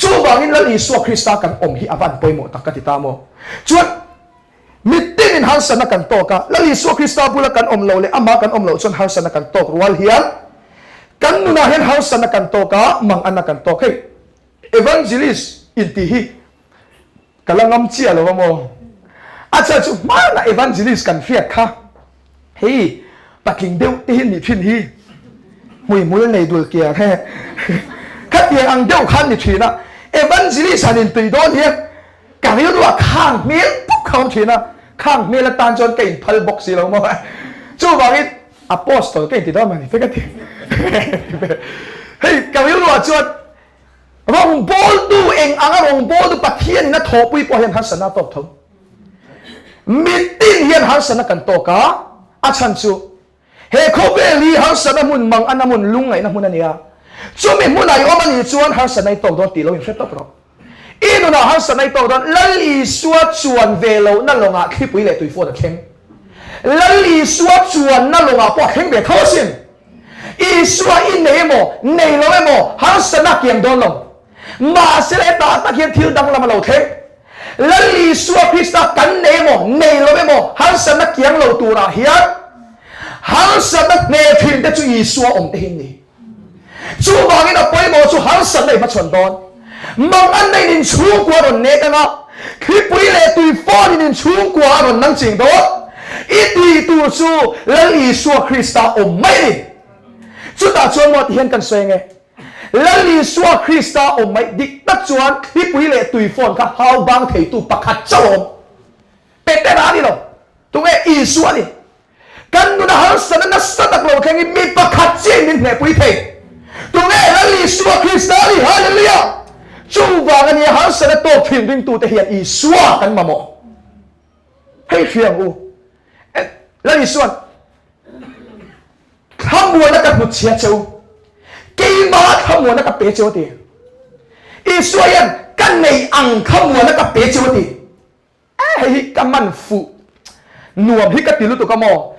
Chuvangin Lal Isua Krista kan awm hi a van pawimawh tak ka ti ta maw? Chuan mitinin harsatna kan tawk a, Lal Isua Krista bula kan awm loh leh amah kan awm loh chuan harsatna kan tawk rual hian kan nunah hian harsatna kan tawk a, manganna kan tawk. Hei Evangelist intih hi ka la ngam chiah lo a maw? A chhan chu hmanah evangelist kan hriat kha hei patling deuh te hi ni thin hi hmuihmul nei dul kiar he khatiang ang deuh khan ni thin a, evangelist han intui dawn hian ka rilruah khang hmel puk kha awm thin a, khang hmel atan chuan ka inphal bawk si lo maw? Chuvangin apostle ka inti dawn mah ni te ka ti hei ka rilruah chuan Rawngbawltu eng anga rawngbawltu Pathianin a thawhpui pawh hian harsatna a tawk tho. Mitin hian harsatna kan tawk a, a chhan chu he khawvel hi harsatna hmun, manganna hmun, lungngaihna hmun a ni a. Chumi hmunah i awm a nih chuan harsatna i tawk dawn tih lo inhre tawp rawh. I nunah harsatna i tawk dawn, Lal Isua chuan ve lohna lawngah thlipui leh tuifawn a thleng. Lal Isua chuanna lawngah pawh a thleng ve tho asin. Isua i nei emaw, nei lo emaw, harsatna a kiang dawn lo. Mahse hetah tak hian thil danglam a lo thleng. Lal Isua Krista kan nei emaw, nei lo emaw, harsatna kiang lo turah hian harsatna hne thin te chu Isua awm te hi an ni. Chuvangin a pawimawh chu harsatna i hmachhawn dawn. Manganna in inchhungkua a rawn nek anga, thlipui leh tui fawn in inchhungkua a rawn nang ching dawn. I tih tur chu Lal Isua Krista awm mai a ni. Chutah chuan maw tihian kan sawi ange, Lal Isua Krista awm mai dik tak chuan thlipui leh tui fawn kha hau bang theitu pakhat chauh a awm. Petera a ni lo, tunge Isua a ni. Kan nuna harsatna nasa tak lo thlengin mi pakhat chiahin min hnehpui thei. Tunge Lal Isua Krista a ni? Hallelujah! Chuvang a nia harsatna tawk thin ringtute hian Isua kan mamawh. Hei hria ang u. Lal Isua'n thlamuana ka hnutchhia che u, keimah thlamuana ka pe che u a ti. Isua hian ka nei ang thlamuana ka pe che u a ti. Eh hei hi ka man fuh nuam hi ka ti lutuk a maw?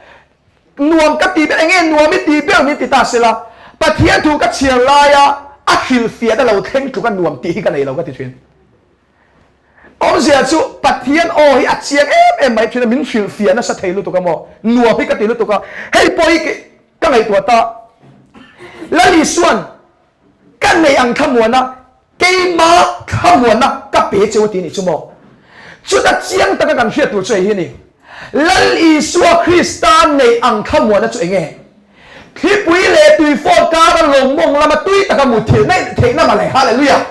Nuam ka ti ber enge nuam i ti ber min ti ta sela Pathian thu ka chhiar laia a hrilhfiahna lo thleng tluk a nuam tih hi ka nei lo ka ti thin. Awmzia chu Pathian aw hi a chiang em em mai thin a min hrilhfiah nasa thei lutuk a maw? Nuam hi ka ti lutuk a hei pawh hi ka ngaihtuah ta Lal Isuan Ka nei ang thlamuana, keima thlamuana ka pe cheu a ti nih chu maw? Chuta chiang taka kan hriat tur chu hei hi a ni, Lal Isua Krista nei ang thlamuana chu enge? Thlipui leh tuifawn kara lawngmawng lama tui taka muthilh naih theihna mah le. Hallelujah!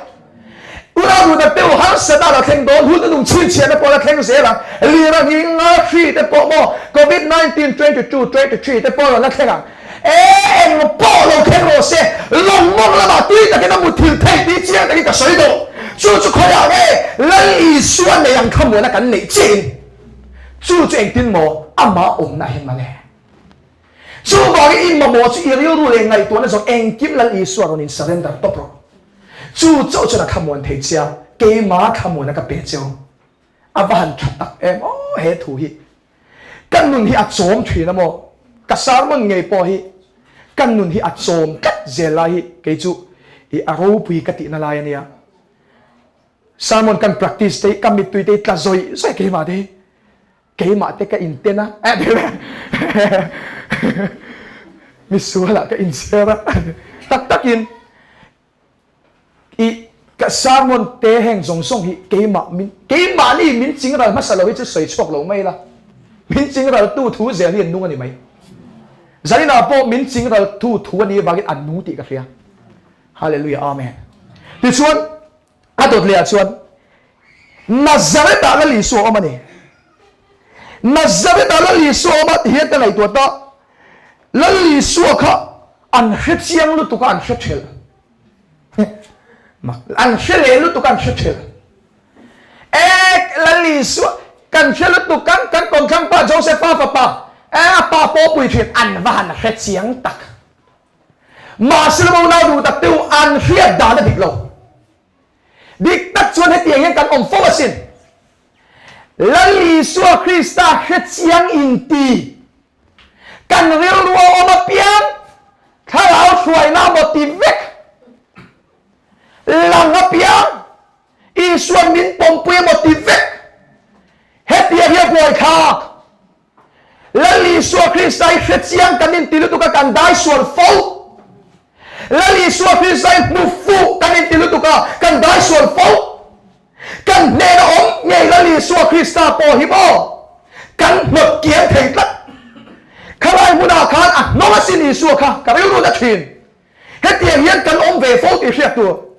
Unau duhtak te u, harsatna a la thleng dawn, hun nung chhinchhiahna pawh a la thleng zel ang, lir a nghing a, hri te pawh maw, Covid 19, 22, 23 te pawh a rawn la thleng ang. E, eng pawh lo thleng rawh se, lawng mawng lamah tui takin a muthilh theih tih chiang takin ka sawi duh. Chu chu khawiah nge Lal Isua nei ang thlamuana kan neih chiahin, chu chu engtin maw amah awmna hian mah le. Chuvangin i mamawh chu i rilru leh ngaihtuahna zawng engkim Lal Isua rawn in surrender tawp rawh. Chu chauh chuan a thlamuan thei che a, keimah thlamuana ka pe che u. A va han tha tak em aw he thu hi. Ka nun hi a chawm thin a maw? Ka sermon ngei pawh hi ka nun hi a chawm tlat zel lai hi kei chu i a ropui ka tihna lai a nia. Sermon kan practice te hi ka mittui te hi tla zawih zawih keimah te hi. Keimah te ka inten a misualah ka inchhiar a tak takin. I ka sermon te heng zawng zawng hi keimah min keimahni min chingral hmasa lo hi chu sawi chhuak lo mai la. Min chingral tu thu zel hi an nung a ni mai. Zaninah pawh min chingral tu thu a nih avangin an nung tih ka hria. Hallelujah Amen. Tichuan a dawt leh ah chuan Nazareth ah Lal Isua a awm a ni. Nazareth ah Lal Isua a awm a ti hian ka ngaihtuah ta. Lal Isua kha an hre chiang lutuk a an hre thelh. An hre leh lutuk a an hre thelh. Ek Lal Isua kan hre lutuk kan kan kawmthlang pa Josepha fapa e a pa pawh pui thin an va han hre chiang tak. Mahse lo unau duh tak te u an hriat dan a dik lo. Dik tak chuan hetiang hian kan awm fo asin. Lal Isua Krista hre chiang inti kan rilru a awm apiang thlarau hruaina maw ti vek lang apiang Isuan min pawmpui emaw ti vek hetiang hi a buaithlak. Lal Isua Krista hi hre chiang kan inti lutuk a, kan dai sual fo. Lal Isua Krista hi hmu fuh kan inti lutuk a, kan dai sual fo. Kan hnena awm ngei Lal Isua Krista pawh hi maw kan hnawt kiang thei tlat. Khalai hmunah khan a hnawng asin Isua kha ka rilru na thin. Hetiang hian kan awm ve fo tih hriat tur.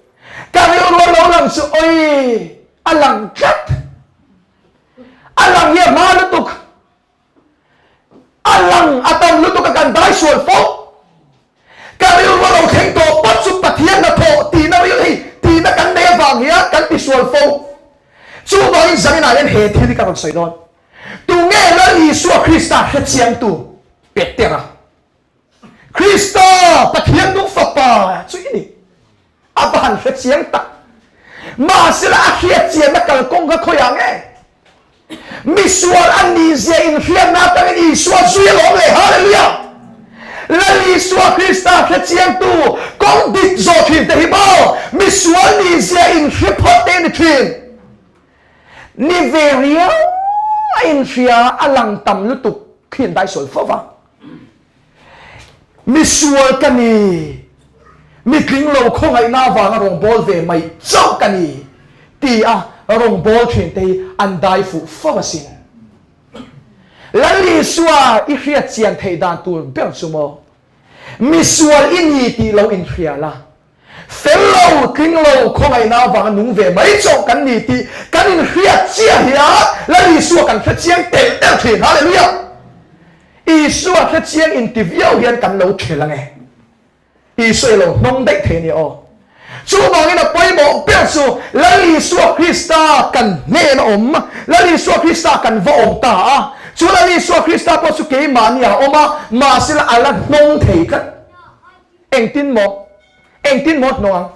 Ka rilru a lo lang chu oi a lang tlat. A lang hi a hma lutuk. A lang a tam lutuk a kan dai sual fo. Ka rilru a lo thleng tawh pawt chu Pathian hnathawh tihna ril hi tihna kan nei avang hian kan ti sual fo. Chuvangin zaninah hian he thil hi ka rawn sawi dawn. Tunge Lal Isua Krista hrechiangtu Petera? Krista, Pathian nung Fapa chu i ni. A va han hre chiang tak. Mahsela a hriat chianna kalkawng kha khawiah nge? Misual an nih zia inhriatna atangin Isua zui alawm le. Hallelujah! Lal Isua Krista hre chiangtu kawng dik zawh thin te hi maw misual nih zia inhre phawt te ni thin. Ni ve riau a inhria a lang tam lutuk khi an daisual fo va. Misual ka ni, mitling lo khawngaihna avanga rawngbâwl ve mai chauh ka ni ti a rawngbâwl ṭhinte hi an dai fuh fo asin. Lal Isua i hriat chian theih dan tur ber chu maw? Misual i ni tih lo inhria la, Fel lo, tling lo, khawngaihna avanga nung ve mai chauh kan ni tih kan inhriat chiah hian Lal Isua kan hre chiang telh telh thin. Hallelujah! Isua hre chiang inti viau hian kan lo ṭhel ange. Isua i lo hnawng daih thei a nia aw. Chuvangin a pawimawh ber chu Lal Isua Krista kan hnen a awm, Lal Isua Krista kan va awm ta a. Chu Lal Isua Krista pawh chu keimahni a awm a, mahsela a la hnawng thei tlat. Engtin maw? Engtin maw hnawng ang?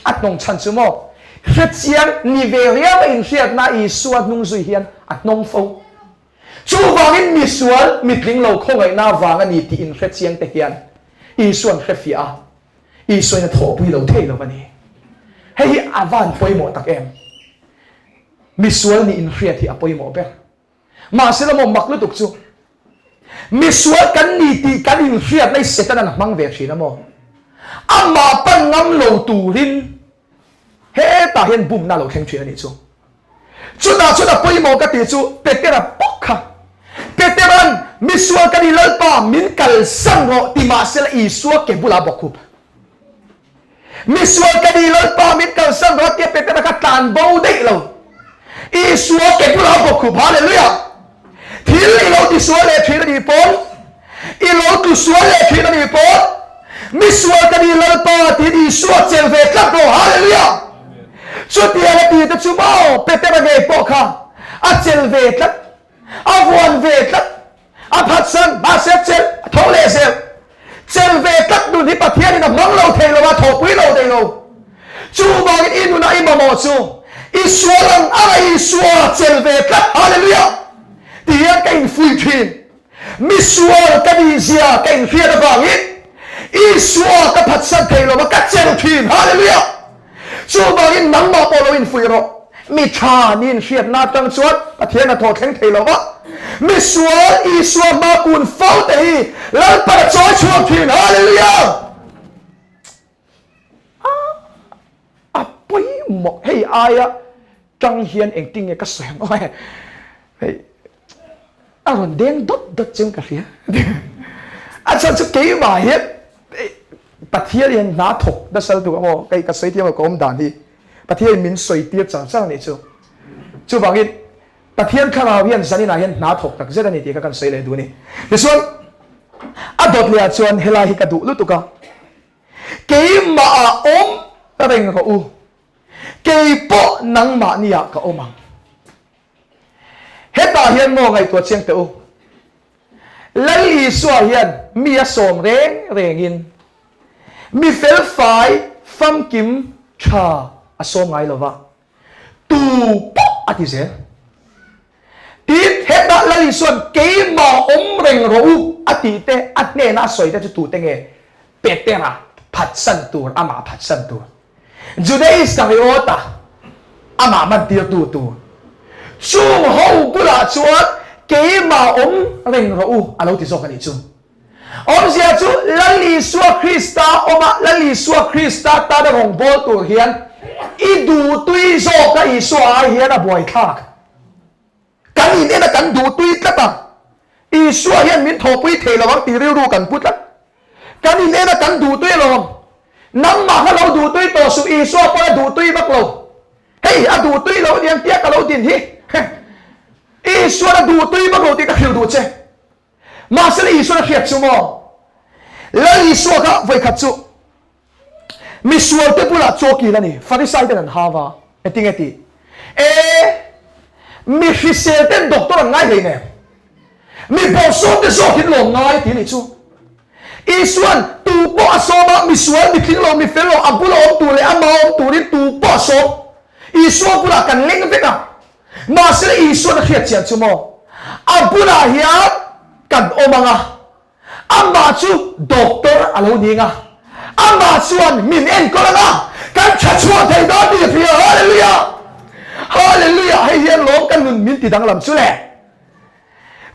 A hnawng chhan chu maw? Hrechiang ni ve riau a inhriatna Isua hnung zui hian a hnawng fo. Chuvangin misual mitling lo khawngaihna avang a ni tih inhrechiang te hian Isua'n hrefiah a, Isuain a thawhpui lo thei lo a ni. Hei hi a van pawimawh tak em? Misual nih inhriat hi a pawimawh ber. Mahse la maw mak lutuk chu misual kan ni tih kan inhriatna hi Setanan a hmang ve thin a maw? Amah pan ngam lo turin hetah hian bumna a lo thleng thin a nih chu. Chutah chuan a pawimawh ka tih chu Petera bawk kha. Peteran misual ka ni Lalpa min kalsan rawh ti mahse la Isua ke bulah bawk khup. Misual ka ni Lalpa min kalsan rawh tia Petera kha tlan bo daih lo. Isua ke bulah a bawk khup. Hallelujah! Thil i lo tisual leh thin a nih pawn, i lo tlusual leh thin a nih pawn, misual ka ni Lalpa tiin Isua chelh ve tlat rawh. Hallelujah! Chutiang a ti te chu maw Petera ngei pawh kha a chelh ve tlat, a vuan ve tlat. A phatsan, mahse chelh a tho leh zel. Chelh ve tlat nun hi Pathianin a hmang lo thei lo a, thawhpui lo thei lo. Chuvangin i nunah i mamawh chu i sual ang ang a Isua chelh ve tlat. Hallelujah! Ti hian ka infuih thin. Misual ka nih zia ka inhriat avangin Isua ka phatsan thei lo a, ka chelh thin. Hallelujah! Chuvangin nangmah pawh lo infuih rawh. Mi tha niin hriatna atang chuan Pathian a thaw thleng thei lo va. Mi sual Isua hma kun fo te hi Lalpan a chawi chhuak thin. Hallelujah! maw hei aia tang hian engtin nge ka sawi ang aw hei a rawn deng dawt dawt chuan ka hria a chhan chu keimah hian Pathian hian hna thawk nasa lutuk ang aw kei ka sawi thiam lo ka awm dan hi Pathian in min sawi tir char char a nih chu chuvangin Pathian thlarau hian zaninah hian hna thawk tak zet a ni tih kha kan sawi leh duh a ni. Tichuan, a dawt lehah chuan helai hi ka duh lutuk a, Keimah ah awm reng rawh u, kei pawh nangmahni ah ka awm ang. Hetah hian maw ngaihtuah chiang teh u, Lal Isua hian mi a sawm reng rengin mi felfai famkim tha a sawm ngai lova, Tu pawh a ti zel. Tin, hetah Lal Isua'n keimah awm reng rawh u a tih te, a hnena a sawi te chu tute nge? Petera phatsan tur, amah phatsan tur. Juda Iskariota amah mantirtu tur. Chung ho bulah chuan keimah awm reng rawh u a lo ti zawk a nih chu. Awmzia chu Lal Isua Krista awma Lal Isua Krista tana rawngbâwl tur hian i duhtui zawka Isua ai hian a buaithlak. Kan in en a kan duhtui tlat a, Isua hian min thawhpui thei lo ang tih rilru kan pu tlat. Kan in en a kan duhtui alawm. Nangmah kha lo duhtui tawh suh, Isua pawh a duhtui vak lo. Hei a duhtui lo aniang tia ka lo din hi. Isuan a duhtui vak lo tih ka hrilh duh che. Mahse la Isuan a hriat chu maw? Lal Isua kha vawikhat chu misualte bulah chaw kil a ni. Farisai ten an hau a, engtinge tih? E, mi hrisel ten doctor an ngai hlei nen, mi bawhsawm te zawk in lawm ngai tih a nih chu. Isuan tu pawh a sawm a, misual, mi tling lo, mi fel lo, a bula awm tur leh ama awm turin tu pawh a sawm. Isua bulah kan leng vek a, Mahse Isuan a hriat chian chu maw? A bulah hian kan awm ang a, amah chu doctor a lo ning a, amah chuan min enkawl ang a, kan tha chhuah thei dawn tih a hria. Hallelujah! Hallelujah! Hei hian lawm ka nun min ti danglam chu le.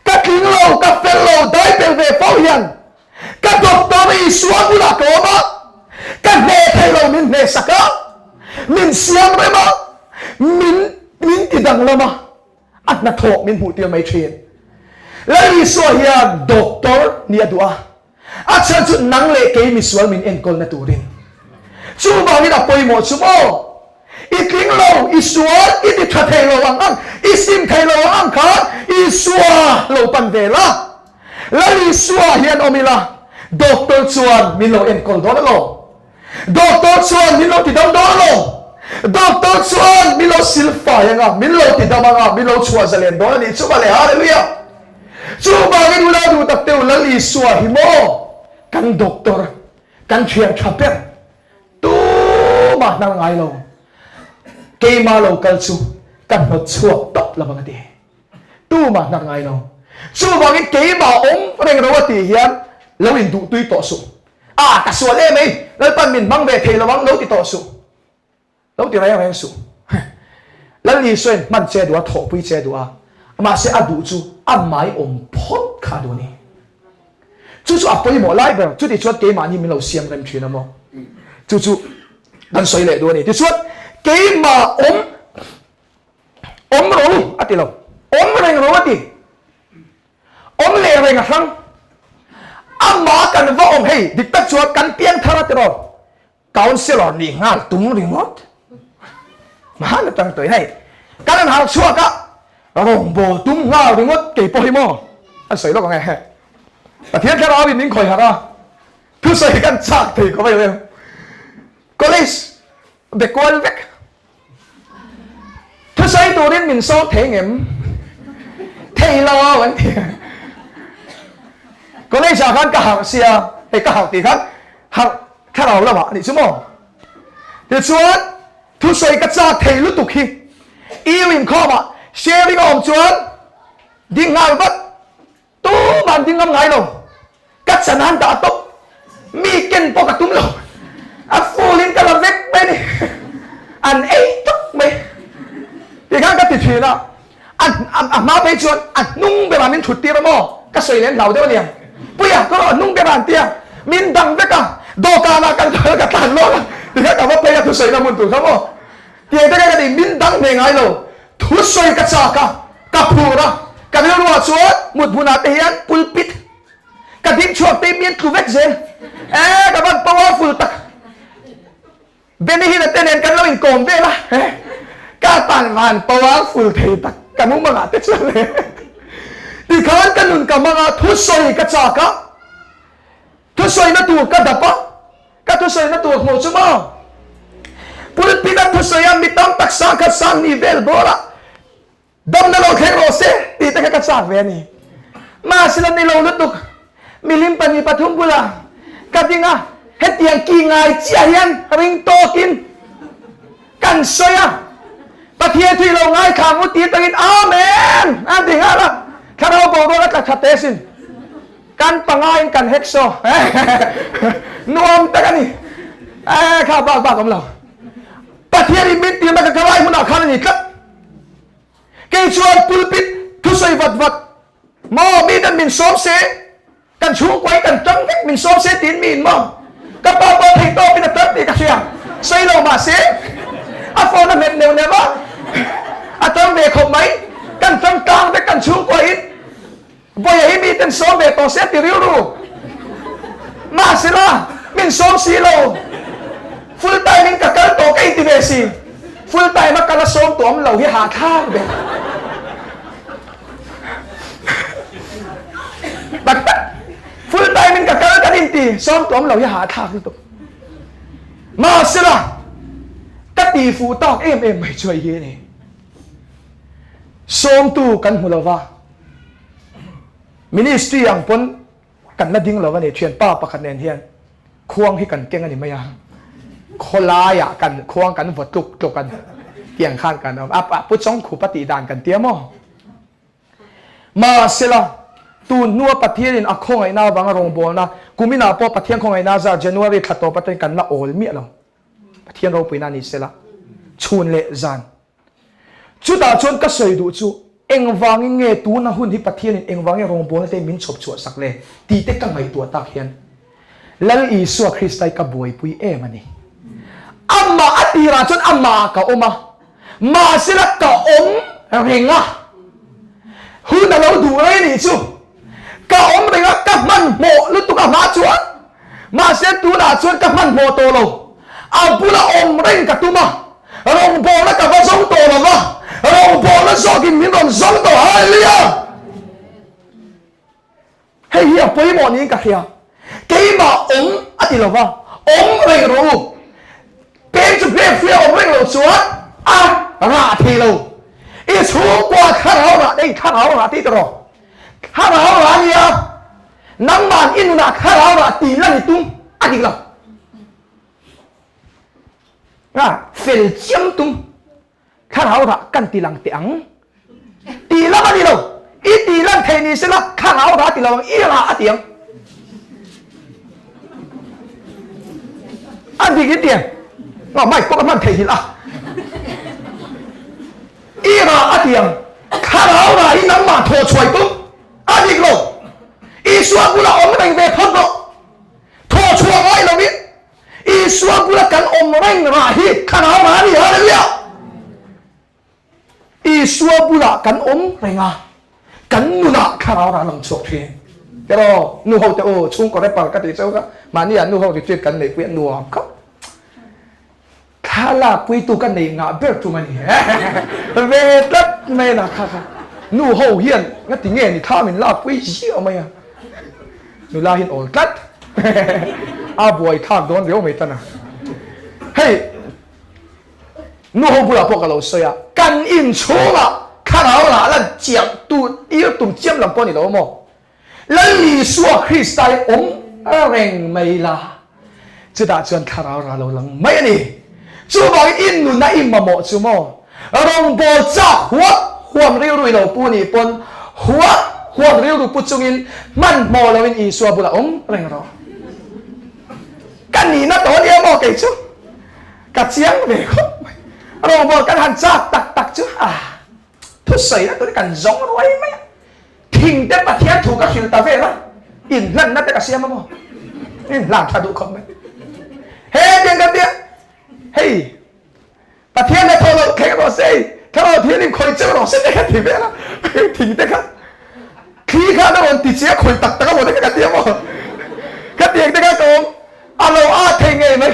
Ka tling lo, ka fel lo, dai pel ve fo hian ka doctor Isua bulah ka awm a, ka hneh thei lo min hneh sak a, min siam rem a, min min ti danglam a, a hnathawh min hmuh tir mai thin. Lal Isua hian doctor nih a duh a, a chhan chu nang leh kei misual min enkawlna turin. Chuvangin a pawimawh chu maw? I tling lo, i sual, i ti tha thei lo ang ang, i sim thei lo ang ang khan Isua lo pan ve la. Lal Isua hian awm ila, doctor chuan min lo enkawl dawn alawm. Doctor chuan min lo ti dam dawn alawm. Doctor chuan min lo silfai anga, min lo ti dam anga, min lo chhuah zalen dawn a nih chu mawle. Hallelujah! Chuvangin ula duh tak teu Lal Isua hi maw kan doctor, kan thian tha ber. Tumah hnar ngai lo. Keimah lo kal chu ka hnawt chhuak tawp lo ang a ti. Tumah hnar ngai lo. Chuvangin keimah awm reng ro a tih hian lo induhtui tawh suh. A, ka sual em ei, Lalpan min hmang ve thei lo ang lo ti tawh suh. Lo ti reng reng suh. Lal Isuain hman che duh a, thawhpui che duh a, mahse a duh chu a mai awm phawt kha a duh a ni. Chu chu a pawimawh lai ber, chuti chuan keimahni min lo siam rem thin a maw? Chu chu kan sawi leh duh a ni. Tichuan keimah awm awm ro a ti lo, awm reng ro a ti. Awm leh reng a hrang. Amah kan va awm hei, dik tak chuan kan piang thar a ti rawn. Councillor nih nghal tum ringawt. Hman atang tawhin hei kan han harh chhuak a, rawngbawl tum nghal ringawt kei pawh hi maw an sawi lawk ang e. Pathian thlarau in min khawi harh a, thusawi kan chak thei khawp a em. College be kual vek. Thusawi turin min sawm thei ngem? Thei lo an ti. College ah khan ka harh sia, hei ka harh tih khan harh thlarau lamah a nih chu maw? Tichuan thusawi ka chak thei lutuk hi eu inkhawmah sharing a awm chuan ding nghal vat. Tumah an ding ngam ngai lo. Ka chan an dah tawp. Mi ken pawh ka tum lo. A full in ka la vek mai ni. An ei tawp mai. Tikhan ka ti thin a. A a hma phei chuan a hnung berah min thut tir a maw? Ka sawi leh an hlau deuh a niang. Puia ka rawh a hnung berah an ti a. Min dang vek a. Dawhkanah kan ka tlan lawk a. Tikhan ka va phei a thusawi na hmun tur kha maw? Tiang te kha ka ni, min dang hne ngai lo. Thusawi ka chak a, ka phur a, ka rilruah chuan mut hmunah te hian pulpit ka ding chhuak te mi an tlu vek zel. Ee ka van powerful tak. Benny Hinn-a te nen kan lo inkawm vel a, ka tan van powerful thei tak ka mumangah te chuan le. Tikhan ka nun ka hmang a, thusawi ka chak a, thusawina tur ka dap a, ka thusawina tur hmuh chu maw pulpit a thusawi a mi tam tak sangkhat sang ni vel bawr a, Damna lo thleng rawh se tih te kha ka chak ve a ni. Mahse la ni lo lutuk, milim 2 3 bulah ka ding a, hetiang ki ngai chiah hian ring tawkin kan sawi a, Pathian thui lo ngaithla ang u tih atangin Amen a ti nghal a, thlarau boruak a tla tha teh asin. Kan pangaiin kan hek saw nuam tak a ni. Kha bak bak awm lo. Pathianin min tirna ka kalai hmunah khan a ni tlat. Kei chuan pulpit thusawi vat vat maw mi ten min sawm se, kan chhungkuain kan tang vek min sawm se tiin mi in maw ka pa pawh theih tawkin a tang tih ka hria, sawi lo mahse a phone a hmet neuh neuh a, a tang ve khawp mai, kan tang tlang vek kan chhungkuain. Vawiah hi miten sawm ve tawh se ti rilru. Mahsela, min sawm si lo. Full time in ka kal tawh ka inti ve si. Full time a kal a sawm tawh awm lo hi hahthlak ber. Tak tak, full time in ka kal kan inti sawm tawh awm lo hi hahthlak lutuk. Mahsela, ka ti fuh tak em em mai chu hei hi a ni. Sawmtu kan hmu lova. Ministry ang pawn kan la ding lo a ni, thianpa pakhat nen hian khuang hi kan keng a ni mai a, khawlaiah kan khuang kan vaw tluk tluk a ni tiang khan kan awm a, Pu Chawngkhup a tih dan kan tia maw? Mahsela, tun hnua Pathianin a khawngaihna avanga rawngbawlna, kuminah pawh Pathian khawngaihna zar January thla tawp atangin kan la awl miah lo. Pathian ropuina ni sela, chhun leh zan Chutah chuan ka sawi duh chu engvangin nge tuna hun hi Pathianin engvangin rawngbawlna te min chhawp chhuah sak le tih te ka ngaihtuah tak hian Lal Isua Krista hi ka buaipui em a ni. Amah a tirah chuan amah ka awm a, mahsela ka awm reng a, hun a lo duh rei nih chu. Ka awm reng a, ka hmanhmawh lutuk a hma chuan mahse tunah chuan ka hmanhmawh tawh lo. A bula awm reng ka tum a. Rawngbawlna ka va zawng tawh lo va, rawngbawlna zawkin min rawn zawng tawh. Hallelujah! Hei hi a pawimawh niin ka hria. Keimah awm a ti lo va, awm reng rawh u. Peng chu hmel hria awm reng lo chuan a rah thei lo. I chhungkua thlarau rah nei thlarau rah tih tawh rawh. Thlarau rah a nia, nangman i nunah thlarau rah tih lan i tum a dik lo. Nga fel chiam tum thlarau rah kan ti lang teh ang tih lam a ni lo i tih lan theih ni sela thlarau rah a ti lo ang i rah a ti ang a dik i tiang nga mic pawh ka hman theih nghilh a i rah a ti ang thlarau rah hi nangmah thaw chhuai tum a dik lo Isua bulah awm reng ve phawt rawh thaw chhuah ngai lovin Isua bula kan awm reng rah hi thlarau rah a ni. Hallelujah! Isua bulah kan awm reng a, kan nunah thlarau rah a lang chhuak thin. Tiraw, nu ho te u, chhungkaw rapper ka tih cheu kha, mahni ah nu ho retreat kan neihpui a nuam khawp. Thla lakpuitu ka nei ngah ber tum a ni. Ve tlat mai a na kha kha. Nu ho hian nga ti nge ni thla min lakpui ziah mai a. Nula hian awl tlat. A buai thlak dawn riau mai tan a. Hei nu ho bulah pawh ka lo sawi a, kan inchhungah thlarau lah lan chiah tu tir tum chiam lam pawh a ni lo maw? Lal Isua Krista hi awm reng mai la, chutah chuan thlarau ra lo lang mai a ni. Chuvangin i nuna i mamawh chu maw? Rawngbâwl châk huap huam rilru i lo pu nih pawn huap huam rilru pu chungin hmanhmawh loin Isua bulah awm reng rawh. Ka nihna tawh nia maw kei chu? Ka chiang ve khawp mai. Rawngbâwl kan han châk tak tak chu a thusawi na tur hi kan zawng ruai mai a. Thing te Pathian thu ka hrilh ta vel a, inhlanna te ka siam a maw? Inhlan tha duh khawp mai. He tiang kan tia, hei. Pathian hnathawh loh thleng rawh se, Thlarau Thianghlim khawih cheu rawh se te kha ti vel a, thing te kha thli khan a rawn ti che a khawih tak tak a maw te kha ka ti a maw? Ka ti ang te kha ka awm a lo at thei ngei mai.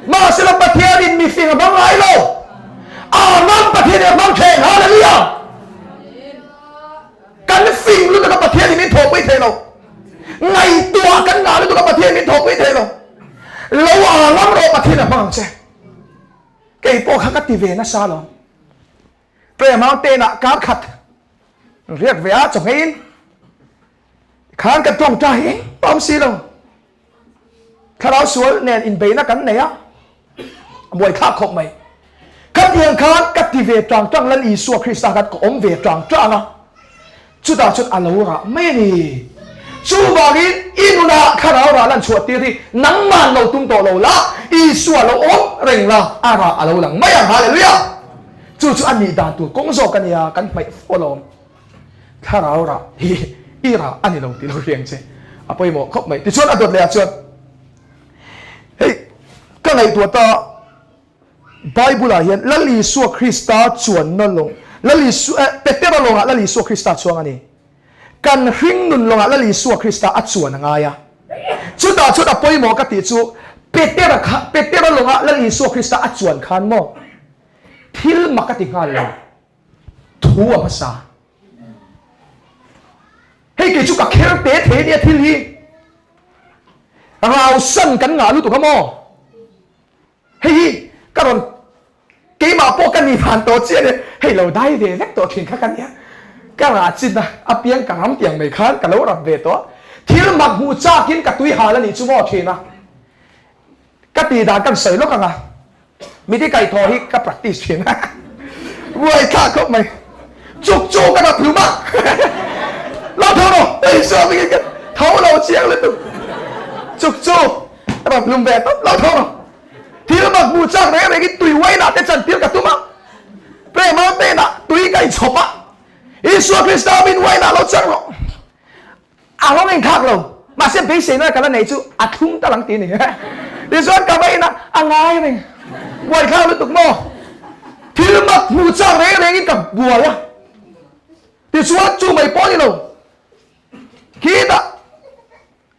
Mahsela Pathianin mifing a hmang ngai lo. Amen Pathianin a hmang thleng. Hallelujah! Kan fing lutuk a Pathianin min thawhpui thei lo. Ngaihtuah kan ngah lutuk a Pathianin min thawhpui thei lo. Lo angam rawh Pathian a hmang ang che. Kei pawh kha ka ti ve nasa lo. Prayer Mountain ah kar khat riak ve a chawhngeiin khan ka tawngtai eng pawh awm si lo. Thlarau sual nen inbeihna kan nei a, a buaithlak khawp mai. Khatiang khan ka ti ve tang tang Lal Isua Krista khan ka awm ve tang tang a, chutah chuan a lo rah mai a ni. Chuvangin i nunah thlarau rah lan chhuah tir hi nangman lo tum tawh lo la, Isua lo awm reng la, a rah a lo lang mai ang. Hallelujah! Chu chu a nih dan tur kawng zawk a nia, kan hmaih fo alawm. Thlarau rah hi i rah a ni lo tih lo hriang che a pawimawh khawp mai. Tichuan a dawt leh ah chuan hei ka ngaihtuah ta Bible ah hian Lal Isua Krista chuanna lawng Lal Isua eh Petera lawngah Lal Isua Krista chuang a ni. Kan hring nun lawngah Lal Isua Krista a chuan a ngai a. Chutah chuan a pawimawh ka tih chu Petera kha Petera lawngah Lal Isua Krista a chuan khan maw thil mak a ti nghal lo. Thu a hmasa. Hei kei chu ka kher te thei nia thil hi. Rausan kan ngah lutuk a maw? Hei hi ka rawn keimah pawh ka ni van tawh chiah nia. Hei lo dai ve vek tawh thin kha ka nia. Ka rah chin a, a piang ka ram tiang mai khan ka lo rap ve tawh a. Thil mak hmuh chakin ka tui hal a nih chu maw thin a. Ka tih dan kan sawi lawk ang a. Miti kaihthawh hi ka practice thin a, buai thlak khawp mai. Chuk chu ka rap hlum a, lo tho rawh, hei saw mingin ka tho lo chiang lutuk. Chuk chu ka rap hlum ve tawp, lo tho rawh. Thil mak hmuh chak reng rengin tui uainah te chantir ka tum a, Prayer Mountain-ah tui ka inchhawp a, Isua Krista min uainah lo chang rawh. A rawng inthlak lo, mahse beiseina ka la nei chu a thlum ta lang ti a ni. Tichuan ka va in a, a ngai reng. Buaithlak lutuk maw? Thil mak hmuh chak reng rengin ka buai a. Tichuan chu mai pawh a ni lo. Khitah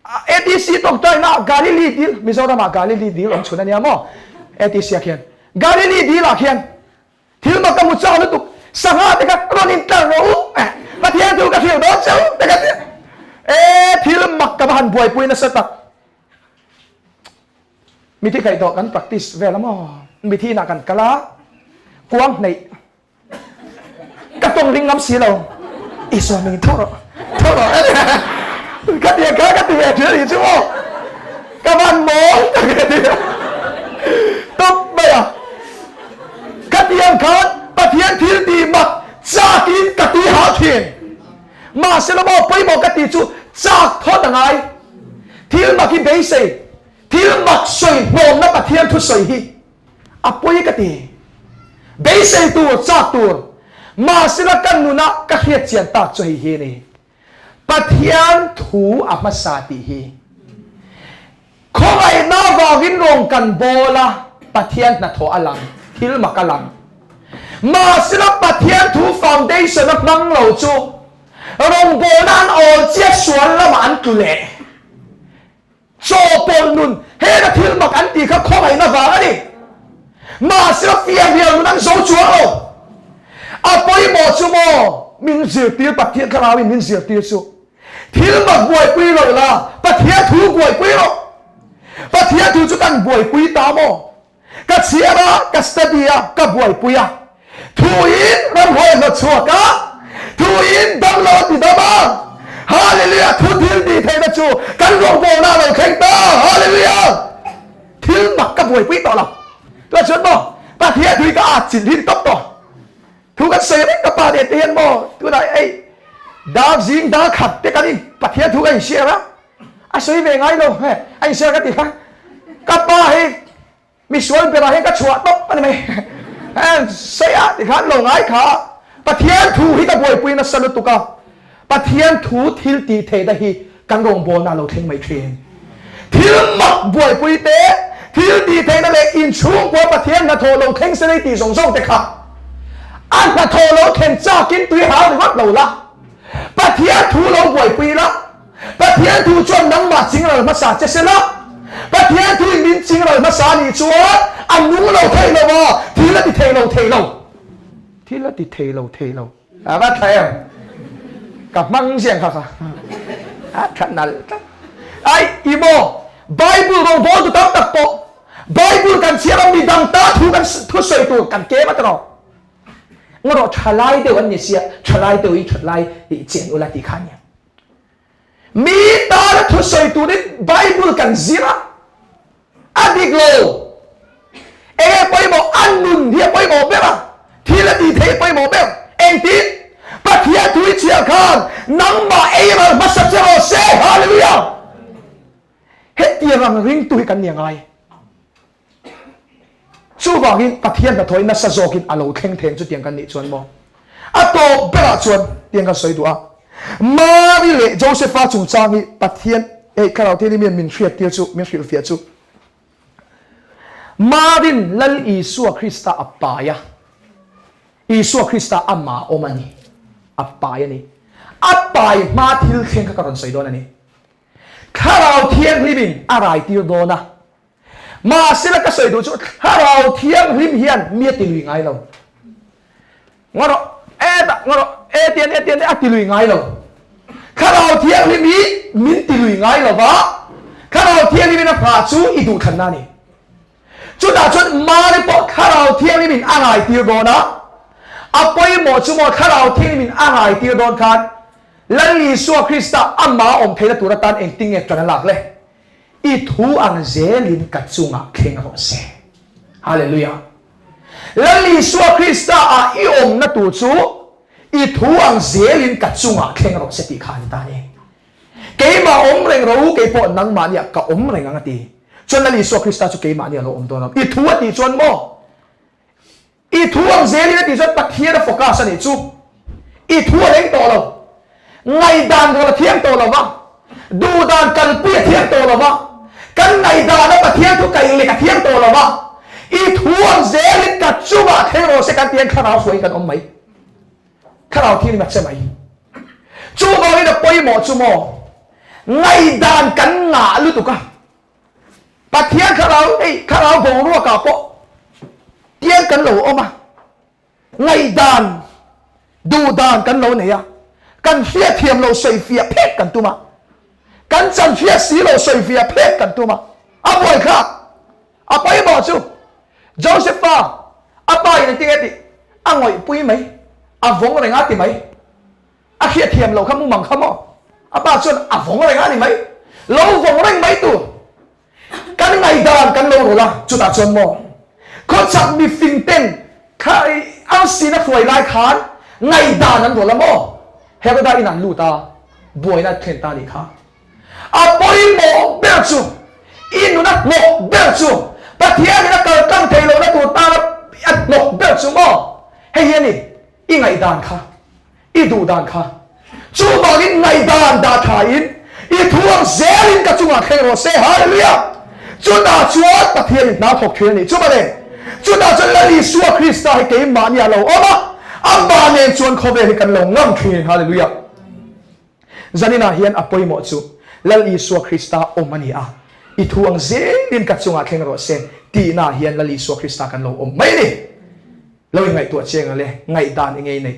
ATC tawngtaina Galilee dil, Mizoramah Galilee dil awm chhun a nia maw? ATC ah khian. Galilee dilah khian Thil mak ka hmu chak lutuk, sangha te kha rawn in tlar rawh u, Pathian chu ka hrilh dawn cheu te ka ti. E thil mak ka va han buaipui nasa tak. Mithi kaih tawh kan practice vel a maw? Mithi inah kan kal a, kuang hneih ka tawng ring ngam si lo. Isua ming tho rawh, tho rawh. Ka ti kha ka ti ve thil a nih chu maw? Ka van mawl tak e ti. Tawp mai a. Khatiang khan Pathian thil tih mak chakin ka tui hau thin. Mahse lawm aw pawimawh ka tih chu chak thawt a ngai. Thil mak hi beisei, thil mak sawi hnawmna Pathian thusawi hi a pawi ka ti. Beisei tur, chak tur. Mahse la ka nunah ka hriat chian tak chu hei hi a ni. Pathian thu a hmasa tih hi khawngaihna avangin rawn kan bawl a, Pathian hnathawh a lang, thil mak a lang. Mahsela Pathian thu foundation a hmang lo chu rawngbawlna an awl chiah sual lamah an tlu leh. Chawhpawlh nun, heta thil mak an tih kha khawngaihna vang a ni. Mahsela fiahrial nun an zo chuang lo. A pawimawh chu maw min zirtir Pathian thlarauin min zirtir chu thil mak buaipui lo la, Pathian thu buaipui rawh. Pathian thu chu kan buaipui ta maw? Ka chhiar a, ka study a, ka buaipui a. Thuin ramhuai a hnawt chhuak a, thuin damlo a ti dam a. Hallelujah! Thu thil tih theihna chu kan rawngbawlna a lo thleng ta. Hallelujah! Thil mak ka buaipui tawh lo. Tunah chuan maw Pathian thui ka at chilh hin tawp tawh. Thu kan sawi reng ka pa nen te hian maw tunah ei dar zing dar khat te kan in Pathian thu ka inshare a, a sawi ve ngai lo he a inshare ka ti kha. Ka pa hi Misual berah hian ka chhuah tawp a ni mai. Heng sawi a tikhan lo ngai kha Pathian thu hi ka buaipui nasa lutuk a, Pathian thu thil tih theihna hi kan rawngbawlna a lo thleng mai thin. Thil mak buaipui te, Thil tih theihna leh inchhungkua Pathian hnathawh lo thleng se nei tih zawng zawng te kha a hnathawh lo thlen chakin tui hau ringawt lo la, Pathian thu lo buaipui la, Pathian thu chuan nangmah chingral hmasa che se la, Pathian thuin min chingral hmasa anih chuan a nung lo thei lo va, thil a ti thei lo thei lo. Thil a ti thei lo thei lo. A va tha em? Ka hmang ziang kha kha. A tha nalh tlat. Ai, i maw? Bible rawngbawltu tam tak pawh Bible kan chhiar a midang ta thu kan thu sawi tur kan kem a tawh. Ngarawh thalai deuh an ni sia, thalai deuh i thatlai i chen ula tih kha nia. Mi tana thu sawi turin Bible kan zir a, a dik lo. Enge pawimawh? A nun hi a pawimawh ber a, thil a tih theih a pawimawh ber. Engtin? Pathian thu i chhiar khan nangmah ei ral hmasa che rawh se. Hallelujah! Hetiang ang ringtu hi kan ni a ngai. Chuvangin Pathian hnathawhin nasa zawkin a lo thleng theng chutiang kan nih chuan maw? A tawp berah chuan tiang kan sawi duh a, Mari leh Josepha chungchang hi Pathian hei Thlarau Thianghlim hian min hriattir chu, min hrilhfiah chu, Marin Lal Isua Krista a pai a, Isua Krista amah awm a ni, a pai a ni. A pai hma thil thleng kha ka rawn sawi dawn a ni. Thlarau Thianghlimin a raitir dawn a, Mahsela ka sawi duh chu Thlarau Thianghlim hian mi a ti lui ngai lo. Ngaw rawh, e dah, ngaw rawh, e tian, e tian, a ti lui ngai lo. Thlarau Thianghlim hi min ti lui ngai lo va, Thlarau Thianghlimin a hma chu i duhthlanna a ni. Chutah chuan Mari pawh Thlarau Thianghlimin a ngaitir dawn a, a pawimawh chu maw Thlarau Thianghlimin a ngaitir dawn khan Lal Isua Krista amah awm theihna tur atan engtin nge ṭan a lak le? I thu ang zelin ka chungah thleng rawh se. Hallelujah. Lal Isua Krista ah i awmna tur chu i thu ang zelin ka chungah thleng rawh se tih kha a ni ta a ni. Keimah awm reng rawh u, keipawh nangmahniah ka awm reng ang a ti. Chuan Lal Isua Krista chu keimahniah a lo awm dawn a. I thu a tih chuan maw? I thu ang zelin a tih chuan Pathian a focus a nih chu. I thu a reng tawh lo. Ngaihdan rawl a thiam tawh lo va. Duhdan kalpui a thiam tawh lo va. Kan ngaihdan a Pathian thu kaih lek a thiam tawh lo va. I thu ang zelin ka chungah thleng rawh se kan ti hian thlarau hruaiin kan awm mai. Thlarau thianghlim a che mai. Chuvangin a pawimawh chu maw ngaihdan kan ngah lutuk a. Pathian thlarau hei thlarau boruakah pawh tiang kan lo awm a, ngaihdan, duhdan kan lo nei a, kan hriatthiam lo sawifiah phek kan tum a, kan chanhriat si lo sawifiah phek kan tum a, a buaithlak, a pawimawh chu Josepha a pa in engtinge tih a ngawihpui mai, a vawng reng a ti mai. A hriatthiam loh kha mumang kha maw? A pa chuan a vawng reng a ni mai. Lo vawng reng mai tur. Kan ngaihdan kan lo rawlh a, chutah chuan maw? Khawchhak mifing ten kha arsi na hruai lai khan ngaihdan an rawlh a maw? Heroda in an lut a, buaina a thlen ta a nih kha. A pawimawh ber chu, i nun a hnawk ber chu, Pathianin a kal tlang thei lohna tur tana a hnawk ber chu maw? Hei hi a ni, i ngaihdan kha. I duh dan kha. Chuvangin ngaihdan dah thain i thu ang zelin ka chungah thleng rawh se. Hallelujah! Chutah chuan Pathianin hna thawk thin a nih chu mawle. Chutah chuan Lal Isua Krista hi keimahni a lo awm a, amah nen chuan khawvel hi kan lo ngam thin. Hallelujah! Zaninah hian a pawimawh chu Lal Isua Krista awm a ni a, i thu ang zelin ka chungah thleng rawh se tihnaah hian Lal Isua Krista kan lo awm mai a ni. Lo inngaihtuah chiang ang le, ngaihdan i ngei nei,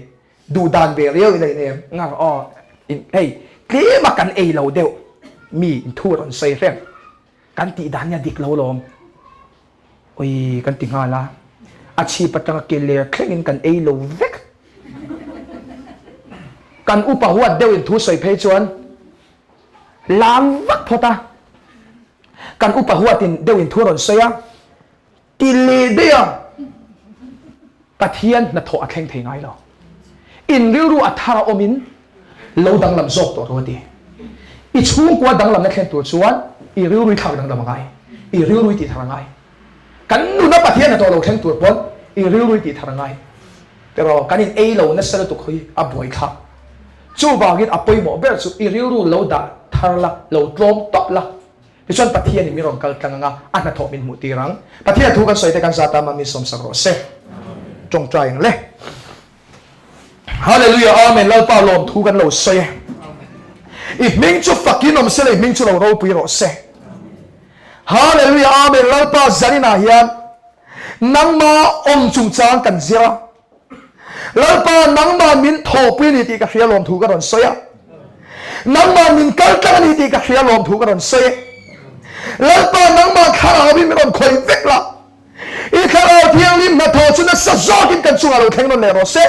duhdan ve riau i la in em? Ngar aw, in hei tlema kan ei lo deuh mi in thu rawn sawi hrem, kan tih dan hi a dik lo lawm, ui kan ti nghal a, a chhip atanga ke ler thlengin kan ei lo vek. Kan upa huat deuh in thu sawi phei chuan lam vak phawt a, kan upa huat in deuh in thu rawn sawi a, Ti leh daih a, Pathian hnathawh a thleng thei ngai lo. In rilru a thar a awmin lo danglam zawk tawh rawh a ti. I chhungkua danglamna thlen tur chuan i rilru i thlak danglam a ngai, i rilru i tih thar a ngai. Kan nuna Pathian hnathawh lo thleng tur pawn i rilru i tih thar a ngai. Tiraw, kan in ei lo nasa lutuk hi a buaithlak. Chuvangin a pawimawh ber chu i rilru lo dah thar la, lo tlawm tawp la. Tichuan Pathianin min rawn kal tlang ang a, a hnathawh min hmuh tir ang. Pathian thu kan sawi te kan zat a, mah min sawmsak rawh se. Tawngtai ang le. Hallelujah Amen Lalpa lawm thu kan lo sawi e. I hming chu fakin awm se la i hming chu lo ropui rawh se. Hallelujah Amen Lalpa zaninah hian nangma awm chungchang kan zir a. Lalpa nangmah min thawhpui a ni tih ka hria lawm thu ka rawn sawi a. Nangmah min kal tlang a ni tih ka hria lawm thu ka rawn sawi e. Lalpa nangmah thlarau in min rawn khawih vek la. I thlarau thianghlim hnathawh chu nasa zawkin kan chungah lo thleng nawn leh rawh se.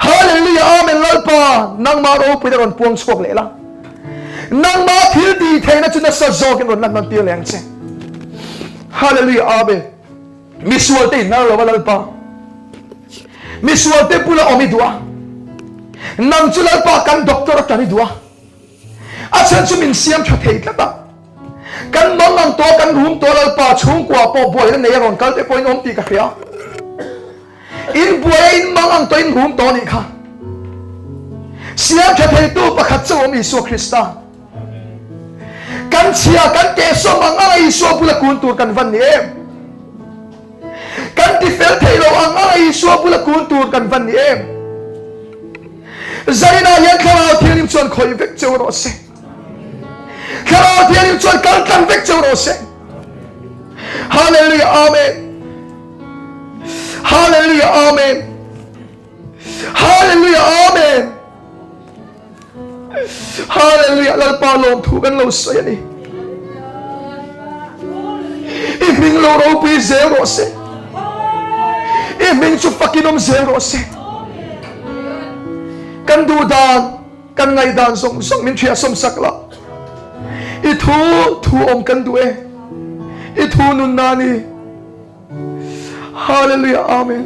Hallelujah Amen Lalpa nangmah ropuina rawn puang chhuak leh la. Nangmah thil tih theihna chu nasa zawkin rawn lan nawn tir leh ang che. Hallelujah Amen. Misual te inhnar lo a Lalpa. Misual te bula awm i duh a. Nang chu Lalpa kan doctor atan i duh a. A chhan chu min siam tha thei tlat a. Kan mang ang tawh kan rum tawh Lalpa chhungkua pawh buaina nei a rawn kal te pawhin awm tih ka hria. In buai a in mang ang tawh in rum tawh a nih kha. Siam tha theitu pakhat chauh awm Isua Krista. Kan chhia kan kehsawm ang anga Isua bula kun tur kan van ni em? Kan ti fel thei lo ang anga Isua bula kun tur kan van ni em? Zainah hian Thlarau Thianghlim chuan khawih vek cheu rawh se. Thlarau Thianghlim chuan kal tlang vek cheu rawh se. Hallelujah Amen. Hallelujah Amen. Hallelujah Amen. Hallelujah Lalpa lawm thu kan lo sawi a ni. I hming lo ropui zel rawh se. I hming chu fakin awm zel rawh se. Kan duh dan, kan ngaih dan zawng zawng min hriat sawm sak la. I thu thu awm kan duh e. I thu nunna ni. Hallelujah Amen.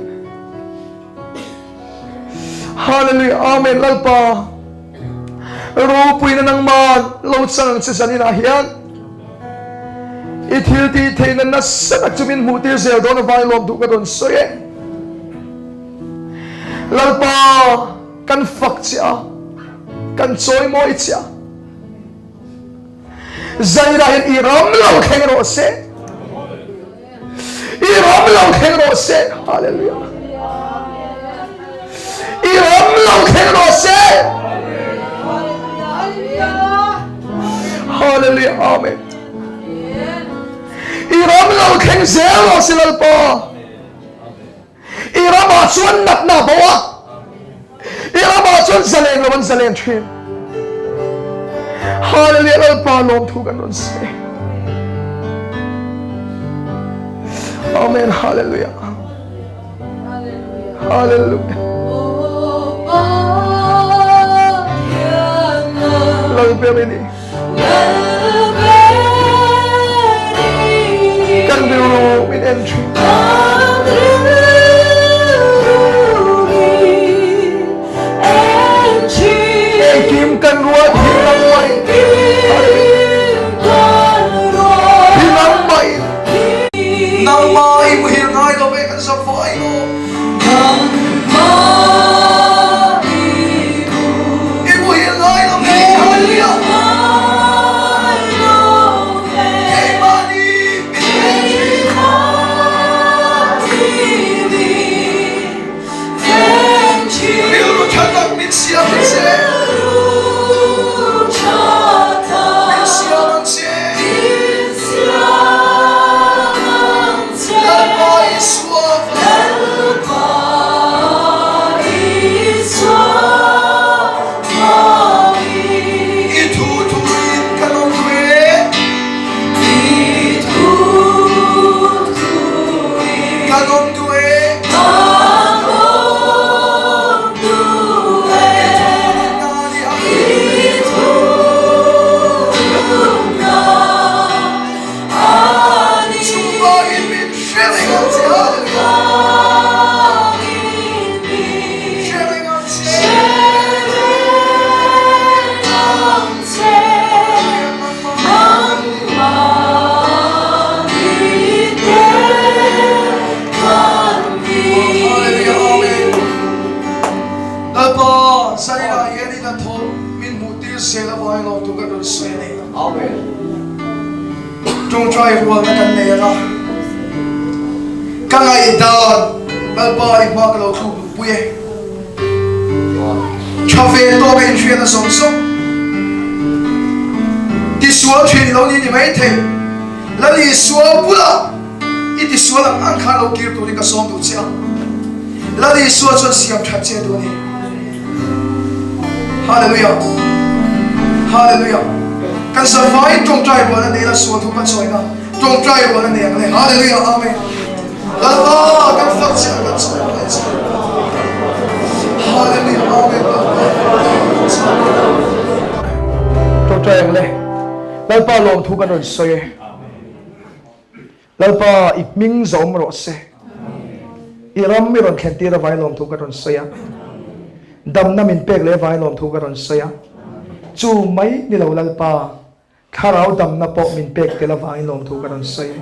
Hallelujah Amen Lalpa ropuina nangman lo chang ang che zaninah hian i thil tih theihna nasa tak chu min hmuh tir zel dawn avang lawm duh ka rawn sawi e. Lalpa kan fak che a, kan chawimawi che a. Zaira hian i ram lo thleng rawh se. I ram lo thleng rawh se. Hallelujah. I ram lo thleng rawh se. Hallelujah. Amen. I ram lo thleng zel rawh se Lalpa. I ramah chuan natna bo a, i ramah chuan zalen lo an zalen thin. Hallelujah Lalpa lawmthu kan rawn sawi. Amen Hallelujah. Hallelujah. Lalber ini. Kan rilru min en thin. Engkim kan ruat hi nangmah in. Hi nangmah in. Nangmah i muhil ngai lo ve kan safai lo. I muhil ngai lo ve. Hallelujah. Keimahni Rilru tha tak min siam ang che. Min siam ang che. Lalpa Isua I thu thu in kan awm ve. Kan awm duh e. I thu nunna ni a. Chuvangin min hre reng ang che. Hallelujah. Hre reng ang che. Lalpa, zainah hian in a thaw min hmuh tir zel avangin lawmtu kan rawn sawi a ni. Amen. Ṭawngṭai rualna kan nei ang a, ka ngaihdan Lalpa i hma ka lo thluk luhpui e. Ṭha ve tawk a inhriatna zawng zawng tisual ṭhin i lo ni ni maithei. Lal Isua bulah i tisual ang ang khan lo kir turin ka sawm duh che a. Lal Isua chuan siam ṭhat che duh a ni. Hallelujah! Hallelujah! Kan zavaiin ṭawngṭai rual a nei la, sual thu kan sawina ṭawngṭai rual a nei ang le. Hallelujah! Amen! Lalpa kan fak che a, kan chawi ang che. Hallelujah! Amen! Lalpa kan chawi ang. Ṭawngṭai ang le. Lalpa lawmthu kan rawn sawi e. Lalpa i hming zawm rawh se. I ram i rawn thlen tir avai lawmthu kan rawn sawi a. Damna min pek leh avai lawmthu kan rawn sawi a. Chu mai ni lo Lalpa, thlarau damna pawh min pek tel avangin lawmthu kan rawn sawi e.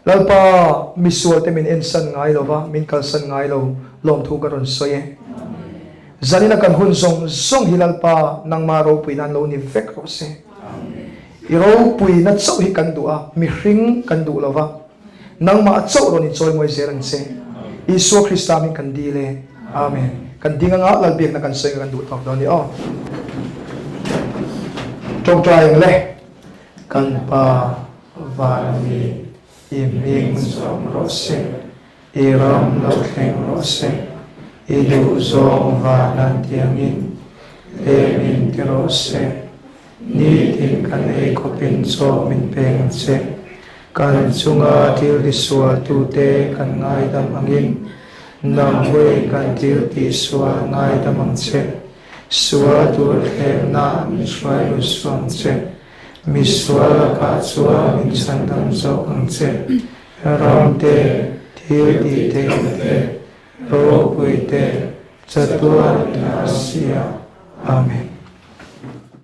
Lalpa, misualte min ensan ngai lo va, min kalsan ngai lo, lawmthu ka rawn sawi e. Zanina kan hun zawng zawng hi Lalpa, nangma ropui nan lo ni vek rawh se. I ropuina chauh hi kan duh a, mihring kan duh lo va, nangmah chauh rawn inchawimawi zel ang che. Isua Krista min kan dil e. Amen. Kan ding anga Lalbiakna kan sawi nga kan duh tawk dawn ni aw. Tawngtai ang le. Kan Pa Vanmi, i hming zawm rawh se, i ram lo thleng rawh se, i duh zawng van an tiangin lem in ti rawh se, nitin kan ei khawpin chaw min peng ang che, kan chunga thil tisual tute kan ngaidam angin nanghawi kan thil tihsual ngaidam ang che, sual tur thlemna min hruai lut suh ang che. Misual lakah chuan min chhandam zawk ang che. Ram te, thil tih theihna te, ropui te, chatuan in a sia. Amen.